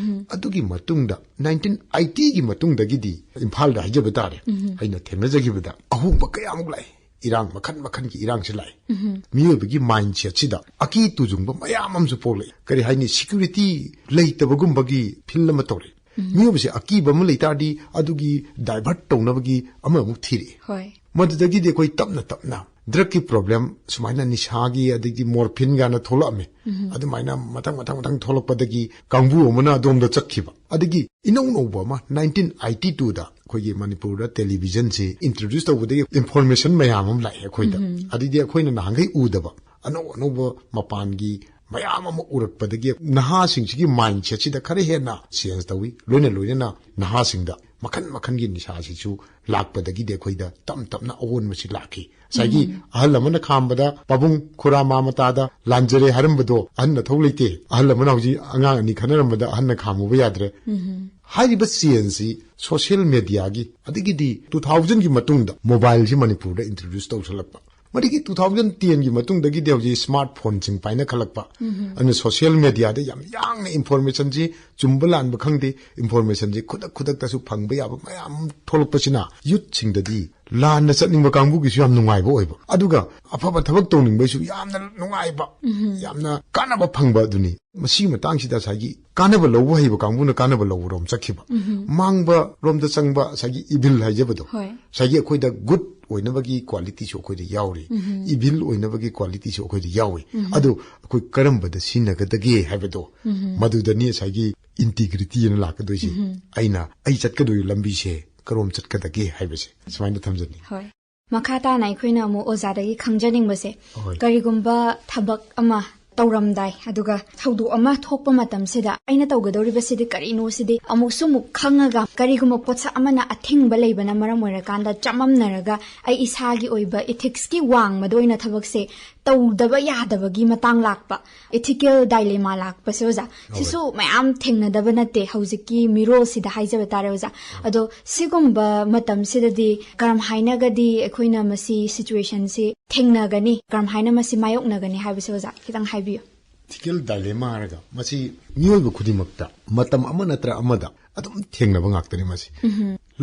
ꯑꯗꯨꯒꯤ ꯃꯇꯨꯡꯗ, nineteen eightyꯒꯤ ꯃꯇꯨꯡꯗꯒꯤꯗꯤ, ꯏꯝꯐꯥꯜꯗ ꯍꯥꯏꯖꯕ ꯇꯥꯔꯦ, ꯑꯩꯅ ꯊꯦꯡꯅꯖꯈꯤꯕꯗ ꯑꯍꯣꯡꯕ ꯀꯌꯥꯃꯨꯛ ꯂꯥꯛꯏ꯫ ꯏꯔꯥꯡ ꯃꯈꯜ ꯃꯈꯜꯒꯤ ꯏꯔꯥꯡꯁꯤ ꯂꯥꯛꯏ꯫ ꯃꯤꯑꯣꯏꯕꯒꯤ mindsetꯁꯤꯗ ꯑꯀꯤ ꯇꯨꯖꯨꯡꯕ ꯃꯌꯥꯝ ꯑꯃꯁꯨ ꯄꯣꯛꯂꯛꯏ꯫ ꯀꯔꯤ ꯍꯥꯏꯅꯤ, security ꯂꯩꯇꯕꯒꯨꯝꯕꯒꯤ feel ꯑꯃ ꯇꯧꯔꯛꯏ꯫ ꯃꯤꯑꯣꯏꯕꯁꯦ ꯑꯀꯤꯕ ꯑꯃ ꯂꯩ ꯇꯥꯔꯗꯤ, ꯑꯗꯨꯒꯤ divert ꯇꯧꯅꯕꯒꯤ ꯑꯃꯃꯨꯛ ꯊꯤꯔꯛꯏ꯫ ꯍꯣꯏ꯫ ꯃꯗꯨꯗꯒꯤꯗꯤ ꯑꯩꯈꯣꯏ ꯇꯞꯅ ꯇꯞꯅ drugꯀꯤ problem, ꯁꯨꯃꯥꯏꯅ ꯅꯤꯁꯥꯒꯤ, ꯑꯗꯒꯤ morphine ꯀꯥꯏꯅ ꯊꯣꯛꯂꯛꯑꯝꯃꯤ꯫ ꯑꯗꯨꯃꯥꯏꯅ ꯃꯊꯪ ꯃꯊꯪ ꯃꯊꯪ ꯊꯣꯛꯂꯛꯄꯗꯒꯤ ꯀꯥꯡꯕꯨ ꯑꯃꯅ ꯑꯗꯣꯝꯗ ꯆꯠꯈꯤꯕ꯫ ꯑꯗꯒꯤ ꯏꯅꯧ ꯅꯧꯕ ꯑꯃ, nineteen eighty twoꯗ ꯑꯩꯈꯣꯏꯒꯤ ꯃꯅꯤꯄꯨꯔꯗ televisionꯁꯤ introduce ꯇꯧꯕꯗꯒꯤ information ꯃꯌꯥꯝ ꯑꯃ ꯂꯥꯛꯑꯦ ꯑꯩꯈꯣꯏꯗ꯫ ꯑꯗꯨꯗꯤ ꯑꯩꯈꯣꯏꯅ ꯅꯍꯥꯟꯈꯩ ꯎꯗꯕ ꯑꯅꯧ ꯑꯅꯧꯕ ꯃꯄꯥꯟꯒꯤ ꯃꯌꯥꯝ ꯑꯃ ꯎꯔꯛꯄꯗꯒꯤ ꯅꯍꯥꯁꯤꯡꯁꯤꯒꯤ mindsetꯁꯤꯗ ꯈꯔ ꯍꯦꯟꯅ change ꯇꯧꯏ꯫ ꯂꯣꯏꯅ ꯂꯣꯏꯅꯅ ꯅꯍꯥꯁꯤꯡꯗ ꯃꯈꯟ ꯃꯈꯟꯒꯤ ꯅꯤꯁꯥꯁꯤꯁꯨ ꯂꯥꯛꯄꯗꯒꯤꯗꯤ ꯑꯩꯈꯣꯏꯗ ꯇꯞ ꯇꯞꯅ ꯑꯑꯣꯟꯕꯁꯤ ꯂꯥꯛꯈꯤ꯫ ꯉꯁꯥꯏꯒꯤ ꯑꯍꯜ ꯑꯃꯅ ꯈꯥꯝꯕꯗ ꯄꯥꯕꯨꯡ ꯈꯨꯔꯥ ꯃꯥ ꯃꯇꯥꯗ ꯂꯥꯟꯖꯔꯦ ꯍꯥꯏꯔꯝꯕꯗꯣ ꯑꯍꯟ ꯃꯊꯧ ꯂꯩꯇꯦ꯫ ꯑꯍꯜ ꯑꯃꯅ ꯍꯧꯖꯤꯛ ꯑꯉꯥꯡ ꯑꯅꯤ ꯈꯟꯅꯔꯝꯕꯗ ꯑꯍꯟꯅ ꯈꯥꯝꯃꯨꯕ ꯌꯥꯗ꯭ꯔꯦ꯫ ꯍꯥꯏꯔꯤꯕ ꯆꯦꯟꯖꯁꯤ ꯁꯣꯁꯤꯌꯦꯜ ꯃꯦꯗꯤꯌꯥꯒꯤ, ꯑꯗꯒꯤꯗꯤ ꯇꯨ ꯊꯥꯎꯖꯟꯒꯤ ꯃꯇꯨꯡꯗ ꯃꯣꯕꯥꯏꯜꯁꯤ ꯃꯅꯤꯄꯨꯔꯗ ꯏꯟꯇ꯭ꯔꯣꯗ꯭ꯌꯨꯁ ꯇꯧꯁꯜꯂꯛꯄ꯫ ꯃꯗꯒꯤ ꯇꯨ ꯊꯥꯎꯖꯟ ꯇꯦꯟꯒꯤ ꯃꯇꯨꯡꯗꯒꯤꯗꯤ ꯍꯧꯖꯤꯛ ꯁ꯭ꯃꯥꯔꯠ ꯐꯣꯟꯁꯤꯡ ꯄꯥꯏꯅꯈꯠꯂꯛꯄ꯫ ꯑꯗꯨꯅ ꯁꯣꯁꯤꯌꯦꯜ ꯃꯦꯗꯤꯌꯥꯗ ꯌꯥꯝ ꯌꯥꯡꯅ ꯏꯟꯐꯣꯔꯃꯦꯁꯟꯁꯤ, ꯆꯨꯝꯕ ꯂꯥꯟꯕ ꯈꯪꯗꯦ, ꯏꯟꯐꯣꯔꯃꯦꯁꯟꯁꯤ ꯈꯨꯗꯛ ꯈꯨꯗꯛꯇꯁꯨ ꯐꯪꯕ ꯌꯥꯕ ꯃꯌꯥꯝ ꯊꯣꯛꯂꯛꯄꯁꯤꯅ ꯌꯨꯠꯁꯤꯡꯗꯗꯤ ꯂꯥꯟꯅ ꯆꯠꯅꯤꯡꯕ ꯀꯥꯡꯕꯨꯒꯤꯁꯨ ꯌꯥꯝ ꯅꯨꯡꯉꯥꯏꯕ ꯑꯣꯏꯕ, ꯑꯗꯨꯒ ꯑꯐꯕ ꯊꯕꯛ ꯇꯧꯅꯤꯡꯕꯩꯁꯨ ꯌꯥꯝꯅ ꯅꯨꯡꯉꯥꯏꯕ, ꯌꯥꯝꯅ ꯀꯥꯟꯅꯕ ꯐꯪꯕ ꯑꯗꯨꯅꯤ꯫ ꯃꯁꯤꯒꯤ ꯃꯇꯥꯡꯁꯤꯗ ꯉꯁꯥꯏꯒꯤ ꯀꯥꯟꯅꯕ ꯂꯧꯕ ꯍꯩꯕ ꯀꯥꯡꯕꯨꯅ ꯀꯥꯟꯅꯕ ꯂꯧꯕꯔꯣꯝ ꯆꯠꯈꯤꯕ, ꯃꯥꯡꯕ ꯔꯣꯝꯗ ꯆꯪꯕ ꯉꯁꯥꯏꯒꯤ ꯏꯚꯤꯜ ꯍꯥꯏꯖꯕꯗꯣ, ꯍꯣꯏ꯫ ꯉꯁꯥꯏꯒꯤ ꯑꯩꯈꯣꯏꯗ ꯒꯨꯗ ꯑꯣꯏꯅꯕꯒꯤ ꯀ꯭ꯋꯥꯂꯤꯇꯤꯁꯨ ꯑꯩꯈꯣꯏꯗ ꯌꯥꯎꯔꯤ, ꯏꯚꯤꯜ ꯑꯣꯏꯅꯕꯒꯤ ꯀ꯭ꯋꯥꯂꯤꯇꯤꯁꯨ ꯑꯩꯈꯣꯏꯗ ꯌꯥꯎꯏ꯫ ꯑꯗꯨ ꯑꯩꯈꯣꯏ ꯀꯔꯝꯕꯗ ꯁꯤꯖꯤꯟꯅꯒꯗꯒꯦ ꯍꯥꯏꯕꯗꯣ, ꯃꯗꯨꯗꯅꯤ ꯉꯁꯥꯏꯒꯤ ꯏꯟꯇꯤꯒ꯭ꯔꯤꯇꯤ ꯑꯅ ꯂꯥꯛꯀꯗꯣꯏꯁꯦ꯫ ꯑꯩꯅ, ꯑꯩ ꯆꯠꯀꯗꯣꯏ ꯂꯝꯕꯤꯁꯦ ꯀꯔꯣꯝ ꯆꯠꯀꯗꯒꯦ ꯍꯥꯏꯕꯁꯦ ꯁꯨꯃꯥꯏꯅ ꯊꯝꯖꯅꯤꯡꯉꯤ꯫ ꯍꯣꯏ꯫ ꯃꯈꯥ ꯇꯥꯅ ꯑꯩꯈꯣꯏꯅ ꯑꯃꯨꯛ ꯑꯣꯖꯥꯗꯒꯤ ꯈꯪꯖꯅꯤꯡꯕꯁꯦ, ꯍꯣꯏ꯫ ꯀꯔꯤꯒꯨꯝꯕ ꯊꯕꯛ ꯑꯃ ꯇꯧꯔꯝꯗꯥꯏ, ꯑꯗꯨꯒ ꯊꯧꯗꯣꯛ ꯑꯃ ꯊꯣꯛꯄ ꯃꯇꯝꯁꯤꯗ ꯑꯩꯅ ꯇꯧꯒꯗꯧꯔꯤꯕꯁꯤꯗꯤ ꯀꯔꯤꯅꯣ ꯁꯤꯗꯤ ꯑꯃꯨꯛꯁꯨ ꯑꯃꯨꯛ ꯈꯪꯉꯒ, ꯀꯔꯤꯒꯨꯝꯕ ꯄꯣꯠꯁꯛ ꯑꯃꯅ ꯑꯊꯤꯡꯕ ꯂꯩꯕꯅ ꯃꯔꯝ ꯑꯣꯏꯔꯀꯥꯟꯗ ꯆꯃꯝꯅꯔꯒ ꯑꯩ ꯏꯁꯥꯒꯤ ꯑꯣꯏꯕ ꯏꯊꯤꯛꯁꯀꯤ ꯋꯥꯡꯃꯗ ꯑꯣꯏꯅ ꯊꯕꯛꯁꯦ ꯇꯧꯗꯕ ꯌꯥꯗꯕꯒꯤ ꯃꯇꯥꯡ ꯂꯥꯛꯄ, ꯏꯊꯤꯀꯦꯜ ꯗꯥꯏꯂꯦꯃꯥ ꯂꯥꯛꯄꯁꯦ ꯑꯣꯖꯥ, ꯁꯤꯁꯨ ꯃꯌꯥꯝ ꯊꯦꯡꯅꯗꯕ ꯅꯠꯇꯦ ꯍꯧꯖꯤꯛꯀꯤ ꯃꯤꯔꯣꯜꯁꯤꯗ ꯍꯥꯏꯖꯕ ꯇꯥꯔꯦ ꯑꯣꯖꯥ꯫ ꯑꯗꯣ ꯁꯤꯒꯨꯝꯕ ꯃꯇꯝꯁꯤꯗꯗꯤ ꯀꯔꯝ ꯍꯥꯏꯅꯒꯗꯤ ꯑꯩꯈꯣꯏꯅ ꯃꯁꯤ ꯁꯤꯆꯨꯋꯦꯁꯟꯁꯤ ꯊꯦꯡꯅꯒꯅꯤ, ꯀꯔꯝ ꯍꯥꯏꯅ ꯃꯁꯤ ꯃꯥꯌꯣꯛꯅꯒꯅꯤ ꯍꯥꯏꯕꯁꯦ ꯑꯣꯖꯥ ꯈꯤꯇꯪ ꯍꯥꯏꯕꯤꯌꯨ꯫ ꯏꯊꯤꯀꯦꯜ ꯗꯥꯏꯂꯦꯃꯥ ꯍꯥꯏꯔꯒ ꯃꯁꯤ ꯃꯤꯑꯣꯏꯕ ꯈꯨꯗꯤꯡꯃꯛꯇ ꯃꯇꯝ ꯑꯃ ꯅꯠꯇ꯭ꯔ ꯑꯃꯗ ꯑꯗꯨꯝ ꯊꯦꯡꯅꯕ ꯉꯥꯛꯇꯅꯤ ꯃꯁꯤ꯫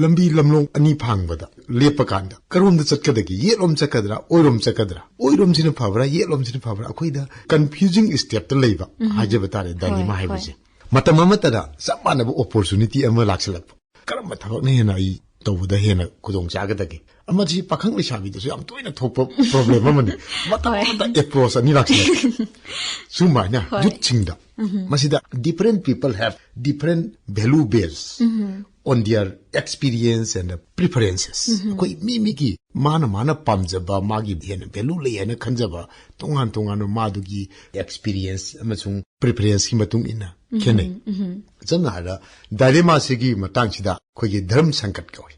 ꯂꯝꯕꯤ ꯂꯝꯂꯣꯡ ꯑꯅꯤ ꯐꯥꯡꯕꯗ ꯂꯦꯞꯄ ꯀꯥꯟꯗ ꯀꯔꯣꯝꯗ ꯆꯠꯀꯗꯒꯦ, ꯌꯦꯠꯂꯣꯝ ꯆꯠꯀꯗ꯭ꯔꯥ, ꯑꯣꯏꯔꯣꯝ ꯆꯠꯀꯗ꯭ꯔꯥ, ꯑꯣꯏꯔꯣꯝꯁꯤꯅ ꯐꯕ꯭ꯔꯥ, ꯌꯦꯠꯂꯣꯝꯁꯤꯅ ꯐꯕ꯭ꯔꯥ, ꯑꯩꯈꯣꯏꯗ ꯀꯟꯐ꯭ꯌꯨꯖꯤꯡ ꯁ꯭ꯇꯦꯞꯇ ꯂꯩꯕ ꯍꯥꯏꯖꯕ ꯇꯥꯔꯦ ꯗꯥꯏꯂꯦꯃꯥ ꯍꯣꯏ, ꯍꯥꯏꯕꯁꯦ꯫ ꯃꯇꯝ ꯑꯃꯠꯇꯗ ꯆꯞ ꯃꯥꯟꯅꯕ ꯑꯣꯄꯣꯔꯆꯨꯅꯤꯇꯤ ꯑꯃ ꯂꯥꯛꯁꯤꯜꯂꯛꯄ, ꯀꯔꯝꯕ ꯊꯕꯛꯅ ꯍꯦꯟꯅ ꯑꯩ ꯇꯧꯕꯗ ꯍꯦꯟꯅ ꯈꯨꯗꯣꯡ ꯆꯥꯒꯗꯒꯦ? ꯑꯃꯁꯤ ꯄꯥꯈꯪ ꯂꯩꯁꯥꯕꯤꯗꯁꯨ ꯌꯥꯝ ꯇꯣꯏꯅ ꯊꯣꯛꯄ ꯄ꯭ꯔꯣꯕ꯭ꯂꯦꯝ ꯑꯃꯅꯤ꯫ ꯃꯇꯝ ꯍꯣꯏ꯫ ꯑꯃꯗ ꯑꯦꯄ꯭ꯔꯣꯆ ꯑꯅꯤ ꯂꯥꯛꯁꯤꯜꯂꯛꯄ꯫ ꯁꯨꯃꯥꯏꯅ ꯍꯣꯏ꯫ ꯌꯨꯠꯁꯤꯡꯗ ꯃꯁꯤꯗ different people have different value based on their experience and preferences꯫ ꯑꯩꯈꯣꯏ ꯃꯤ ꯃꯤꯒꯤ ꯃꯥꯅ ꯃꯥꯅ ꯄꯥꯝꯖꯕ, ꯃꯥꯒꯤ ꯍꯦꯟꯅ ꯚꯦꯂꯨ ꯂꯩ ꯍꯥꯏꯅ ꯈꯟꯖꯕ ꯇꯣꯉꯥꯟ ꯇꯣꯉꯥꯟꯕ ꯃꯥꯗꯨꯒꯤ ꯑꯦꯛꯁꯄꯤꯔꯤꯌꯦꯟꯁ ꯑꯃꯁꯨꯡ ꯄ꯭ꯔꯤꯐꯔꯦꯟꯁꯀꯤ ꯃꯇꯨꯡ ꯏꯟꯅ ꯈꯦꯠꯅꯩ꯫ ꯁꯝꯅ ꯍꯥꯏꯔꯕꯗ, ꯗꯥꯏꯂꯦꯃꯥꯁꯤꯒꯤ ꯃꯇꯥꯡꯁꯤꯗ ꯑꯩꯈꯣꯏꯒꯤ ꯙꯔꯝ ꯁꯪꯀꯠ ꯀꯧꯏ꯫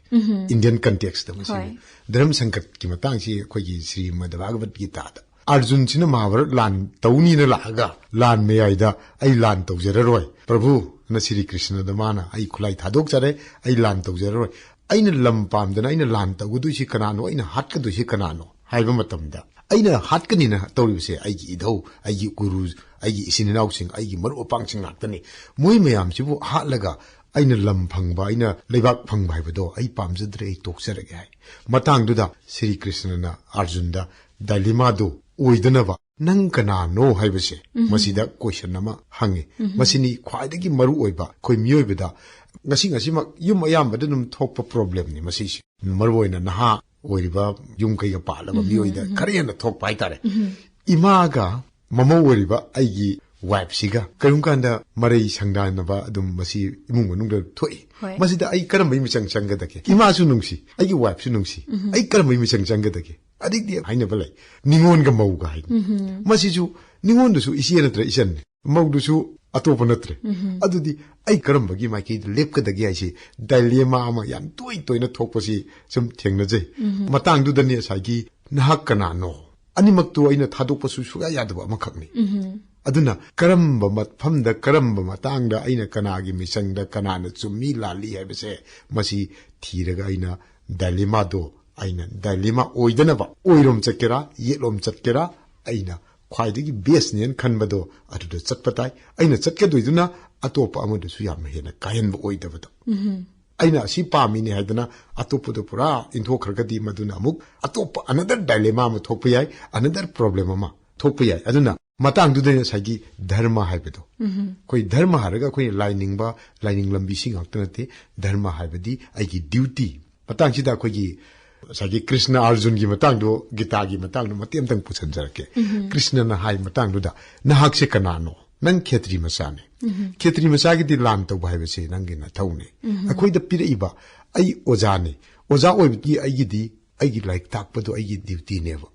ꯏꯟꯗꯤꯌꯟ ꯀꯟꯇꯦꯛꯁꯇ ꯃꯁꯤ ꯍꯣꯏ꯫ ꯙꯔꯝ ꯁꯪꯀꯠꯀꯤ ꯃꯇꯥꯡꯁꯤ ꯑꯩꯈꯣꯏꯒꯤ ꯁ꯭ꯔꯤꯃꯗ ꯚꯥꯒꯕꯠ ꯒꯤꯇꯥꯗ ꯑꯥꯔꯖꯨꯟꯁꯤꯅ ꯃꯍꯥꯚꯥꯔꯠ ꯂꯥꯟ ꯇꯧꯅꯤꯅ ꯂꯥꯛꯑꯒ ꯂꯥꯟ ꯃꯌꯥꯏꯗ "ꯑꯩ ꯂꯥꯟ ꯇꯧꯖꯔꯔꯣꯏ ꯄ꯭ꯔꯚꯨ", ꯑꯅ ꯁ꯭ꯔꯤ ꯀ꯭ꯔꯤꯁꯅꯗ ꯃꯥꯅ "ꯑꯩ ꯈꯨꯠꯂꯥꯏ ꯊꯥꯗꯣꯛꯆꯔꯦ, ꯑꯩ ꯂꯥꯟ ꯇꯧꯖꯔꯔꯣꯏ, ꯑꯩꯅ ꯂꯝ ꯄꯥꯝꯗꯅ ꯑꯩꯅ ꯂꯥꯟ ꯇꯧꯒꯗꯣꯏꯁꯤ ꯀꯅꯥꯅꯣ, ꯑꯩꯅ ꯍꯥꯠꯀꯗꯣꯏꯁꯤ ꯀꯅꯥꯅꯣ?" ꯍꯥꯏꯕ ꯃꯇꯝꯗ, "ꯑꯩꯅ ꯍꯥꯠꯀꯅꯤꯅ ꯇꯧꯔꯤꯕꯁꯦ ꯑꯩꯒꯤ ꯏꯙꯧ, ꯑꯩꯒꯤ ꯒꯨꯔꯨ, ꯑꯩꯒꯤ ꯏꯆꯤꯟ ꯏꯅꯥꯎꯁꯤꯡ, ꯑꯩꯒꯤ ꯃꯔꯨꯞ ꯃꯄꯥꯡꯁꯤꯡ ꯉꯥꯛꯇꯅꯤ꯫ ꯃꯣꯏ ꯃꯌꯥꯝꯁꯤꯕꯨ ꯍꯥꯠꯂꯒ ꯑꯩꯅ ꯂꯝ ꯐꯪꯕ, ꯑꯩꯅ ꯂꯩꯕꯥꯛ ꯐꯪꯕ ꯍꯥꯏꯕꯗꯣ ꯑꯩ ꯄꯥꯝꯖꯗ꯭ꯔꯦ, ꯑꯩ ꯇꯣꯛꯆꯔꯒꯦ" ꯍꯥꯏ꯫ ꯃꯇꯥꯡꯗꯨꯗ ꯁ꯭ꯔꯤ ꯀ꯭ꯔꯤꯁꯅꯅ ꯑꯥꯔꯖꯨꯟꯗ ꯗꯥꯏꯂꯦꯃꯥꯗꯨ ꯑꯣꯏꯗꯅꯕ "ꯅꯪ ꯀꯅꯥꯅꯣ?" ꯍꯥꯏꯕꯁꯦ ꯃꯁꯤꯗ ꯀꯣꯏꯁꯟ ꯑꯃ ꯍꯪꯉꯤ꯫ ꯃꯁꯤꯅꯤ ꯈ꯭ꯋꯥꯏꯗꯒꯤ ꯃꯔꯨ ꯑꯣꯏꯕ ꯑꯩꯈꯣꯏ ꯃꯤꯑꯣꯏꯕꯗ ꯉꯁꯤ ꯉꯁꯤꯃꯛ ꯌꯨꯝ ꯑꯌꯥꯝꯕꯗ ꯑꯗꯨꯝ ꯊꯣꯛꯄ ꯄ꯭ꯔꯣꯕ꯭ꯂꯦꯝꯅꯤ ꯃꯁꯤꯁꯦ꯫ ꯃꯔꯨꯑꯣꯏꯅ ꯅꯍꯥ ꯑꯣꯏꯔꯤꯕ, ꯌꯨꯝ ꯀꯩꯒ ꯄꯥꯜꯂꯕ ꯃꯤꯑꯣꯏꯗ ꯈꯔ ꯍꯦꯟꯅ ꯊꯣꯛꯄ ꯍꯥꯏꯇꯥꯔꯦ꯫ ꯏꯃꯥꯒ ꯃꯃꯧ ꯑꯣꯏꯔꯤꯕ ꯑꯩꯒꯤ ꯋꯥꯏꯐꯁꯤꯒ ꯀꯔꯤꯒꯨꯝꯕ ꯀꯥꯟꯗ ꯃꯔꯩ ꯁꯪꯗꯥꯅꯕ ꯑꯗꯨꯝ ꯃꯁꯤ ꯏꯃꯨꯡ ꯃꯅꯨꯡꯗ ꯊꯣꯛꯏ꯫ ꯍꯣꯏ꯫ ꯃꯁꯤꯗ ꯑꯩ ꯀꯔꯝꯕꯩ ꯃꯤꯆꯪ ꯆꯪꯒꯗꯒꯦ? ꯏꯃꯥꯁꯨ ꯅꯨꯡꯁꯤ, ꯑꯩꯒꯤ ꯋꯥꯏꯐꯁꯨ ꯅꯨꯡꯁꯤ, ꯑꯩ ꯀꯔꯝꯕꯩ ꯃꯤꯆꯪ ꯆꯪꯒꯗꯒꯦ? ꯑꯗꯩꯗꯤ ꯍꯥꯏꯅꯕ ꯂꯩ, "ꯅꯤꯉꯣꯟꯒ ꯃꯧꯒ" ꯍꯥꯏꯅ꯫ ꯃꯁꯤꯁꯨ ꯅꯤꯉꯣꯟꯗꯨꯁꯨ ꯏꯆꯦ ꯅꯠꯇ꯭ꯔ ꯏꯆꯟꯅꯤ, ꯃꯧꯗꯨꯁꯨ ꯑꯇꯣꯞꯄ ꯅꯠꯇ꯭ꯔꯦ꯫ ꯑꯗꯨꯗꯤ ꯑꯩ ꯀꯔꯝꯕꯒꯤ ꯃꯥꯏꯀꯩꯗ ꯂꯦꯞꯀꯗꯒꯦ ꯍꯥꯏꯁꯤ ꯗꯥꯏꯂꯦꯃꯥ ꯑꯃ ꯌꯥꯝ ꯇꯣꯏ ꯇꯣꯏꯅ ꯊꯣꯛꯄꯁꯤ ꯁꯨꯝ ꯊꯦꯡꯅꯖꯩ꯫ ꯃꯇꯥꯡꯗꯨꯗꯅꯤ ꯉꯁꯥꯏꯒꯤ "ꯅꯍꯥꯛ ꯀꯅꯥꯅꯣ?" ꯑꯅꯤꯃꯛꯇꯨ ꯑꯩꯅ ꯊꯥꯗꯣꯛꯄꯁꯨ ꯁꯨꯡꯌꯥ ꯌꯥꯗꯕ ꯑꯃꯈꯛꯅꯤ꯫ ꯑꯗꯨꯅ ꯀꯔꯝꯕ ꯃꯐꯝꯗ, ꯀꯔꯝꯕ ꯃꯇꯥꯡꯗ ꯑꯩꯅ ꯀꯅꯥꯒꯤ ꯃꯤꯆꯪꯗ, ꯀꯅꯥꯅ ꯆꯨꯝꯃꯤ ꯂꯥꯜꯂꯤ ꯍꯥꯏꯕꯁꯦ ꯃꯁꯤ ꯊꯤꯔꯒ ꯑꯩꯅ ꯗꯥꯏꯂꯦꯃꯥꯗꯣ, ꯑꯩꯅ ꯗꯥꯏꯂꯦꯃꯥ ꯑꯣꯏꯗꯅꯕ, ꯑꯣꯏꯔꯣꯝ ꯆꯠꯀꯦꯔꯥ, ꯌꯦꯠꯂꯣꯝ ꯆꯠꯀꯦꯔꯥ, ꯑꯩꯅ ꯈ꯭ꯋꯥꯏꯗꯒꯤ ꯕꯦꯁꯅꯦꯅ ꯈꯟꯕꯗꯣ ꯑꯗꯨꯗ ꯆꯠꯄ ꯇꯥꯏ꯫ ꯑꯩꯅ ꯆꯠꯀꯗꯣꯏꯗꯨꯅ ꯑꯇꯣꯞꯄ ꯑꯃꯗꯁꯨ ꯌꯥꯝꯅ ꯍꯦꯟꯅ ꯀꯥꯏꯍꯟꯕ ꯑꯣꯏꯗꯕꯗꯣ꯫ ꯑꯩꯅ ꯑꯁꯤ ꯄꯥꯝꯃꯤꯅꯦ ꯍꯥꯏꯗꯅ ꯑꯇꯣꯞꯄꯗꯣ ꯄꯨꯔꯥ ꯏꯟꯊꯣꯛꯈ꯭ꯔꯒꯗꯤ ꯃꯗꯨꯅ ꯑꯃꯨꯛ ꯑꯇꯣꯞꯄ another dilemma ꯑꯃ ꯊꯣꯛꯄ ꯌꯥꯏ, another problem ꯑꯃ ꯊꯣꯛꯄ ꯌꯥꯏ꯫ ꯑꯗꯨꯅ ꯃꯇꯥꯡꯗꯨꯗ ꯉꯁꯥꯏꯒꯤ ꯙꯔꯃ ꯍꯥꯏꯕꯗꯣ, ꯑꯩꯈꯣꯏ ꯙꯔꯃ ꯍꯥꯏꯔꯒ ꯑꯩꯈꯣꯏꯅ ꯂꯥꯏꯅꯤꯡꯕ, ꯂꯥꯏꯅꯤꯡ ꯂꯝꯕꯤꯁꯤ ꯉꯥꯛꯇ ꯅꯠꯇꯦ꯫ ꯙꯔꯃ ꯍꯥꯏꯕꯗꯤ ꯑꯩꯒꯤ duty꯫ ꯃꯇꯥꯡꯁꯤꯗ ꯑꯩꯈꯣꯏꯒꯤ ꯉꯁꯥꯏꯒꯤ ꯀ꯭ꯔꯤꯁꯅ ꯑꯥꯔꯖꯨꯟꯒꯤ ꯃꯇꯥꯡꯗꯣ, ꯒꯤꯇꯥꯒꯤ ꯃꯇꯥꯡꯗꯣ ꯃꯇꯦꯛ ꯑꯃꯇꯪ ꯄꯨꯁꯟꯖꯔꯛꯀꯦ꯫ ꯀ꯭ꯔꯤꯁꯅꯅ ꯍꯥꯏ ꯃꯇꯥꯡꯗꯨꯗ, "ꯅꯍꯥꯛꯁꯦ ꯀꯅꯥꯅꯣ? ꯅꯪ ꯈꯦꯇ꯭ꯔꯤ ꯃꯆꯥꯅꯤ꯫ ꯈꯦꯇ꯭ꯔꯤ ꯃꯆꯥꯒꯤꯗꯤ ꯂꯥꯟ ꯇꯧꯕ ꯍꯥꯏꯕꯁꯤ ꯅꯪꯒꯤ ꯅꯊꯧꯅꯤ꯫ ꯑꯩꯈꯣꯏꯗ ꯄꯤꯔꯛꯏꯕ, ꯑꯩ ꯑꯣꯖꯥꯅꯤ꯫ ꯑꯣꯖꯥ ꯑꯣꯏꯕꯒꯤ ꯑꯩꯒꯤꯗꯤ, ꯑꯩꯒꯤ ꯂꯥꯏꯔꯤꯛ ꯇꯥꯛꯄꯗꯣ ꯑꯩꯒꯤ dutyꯅꯦꯕ꯫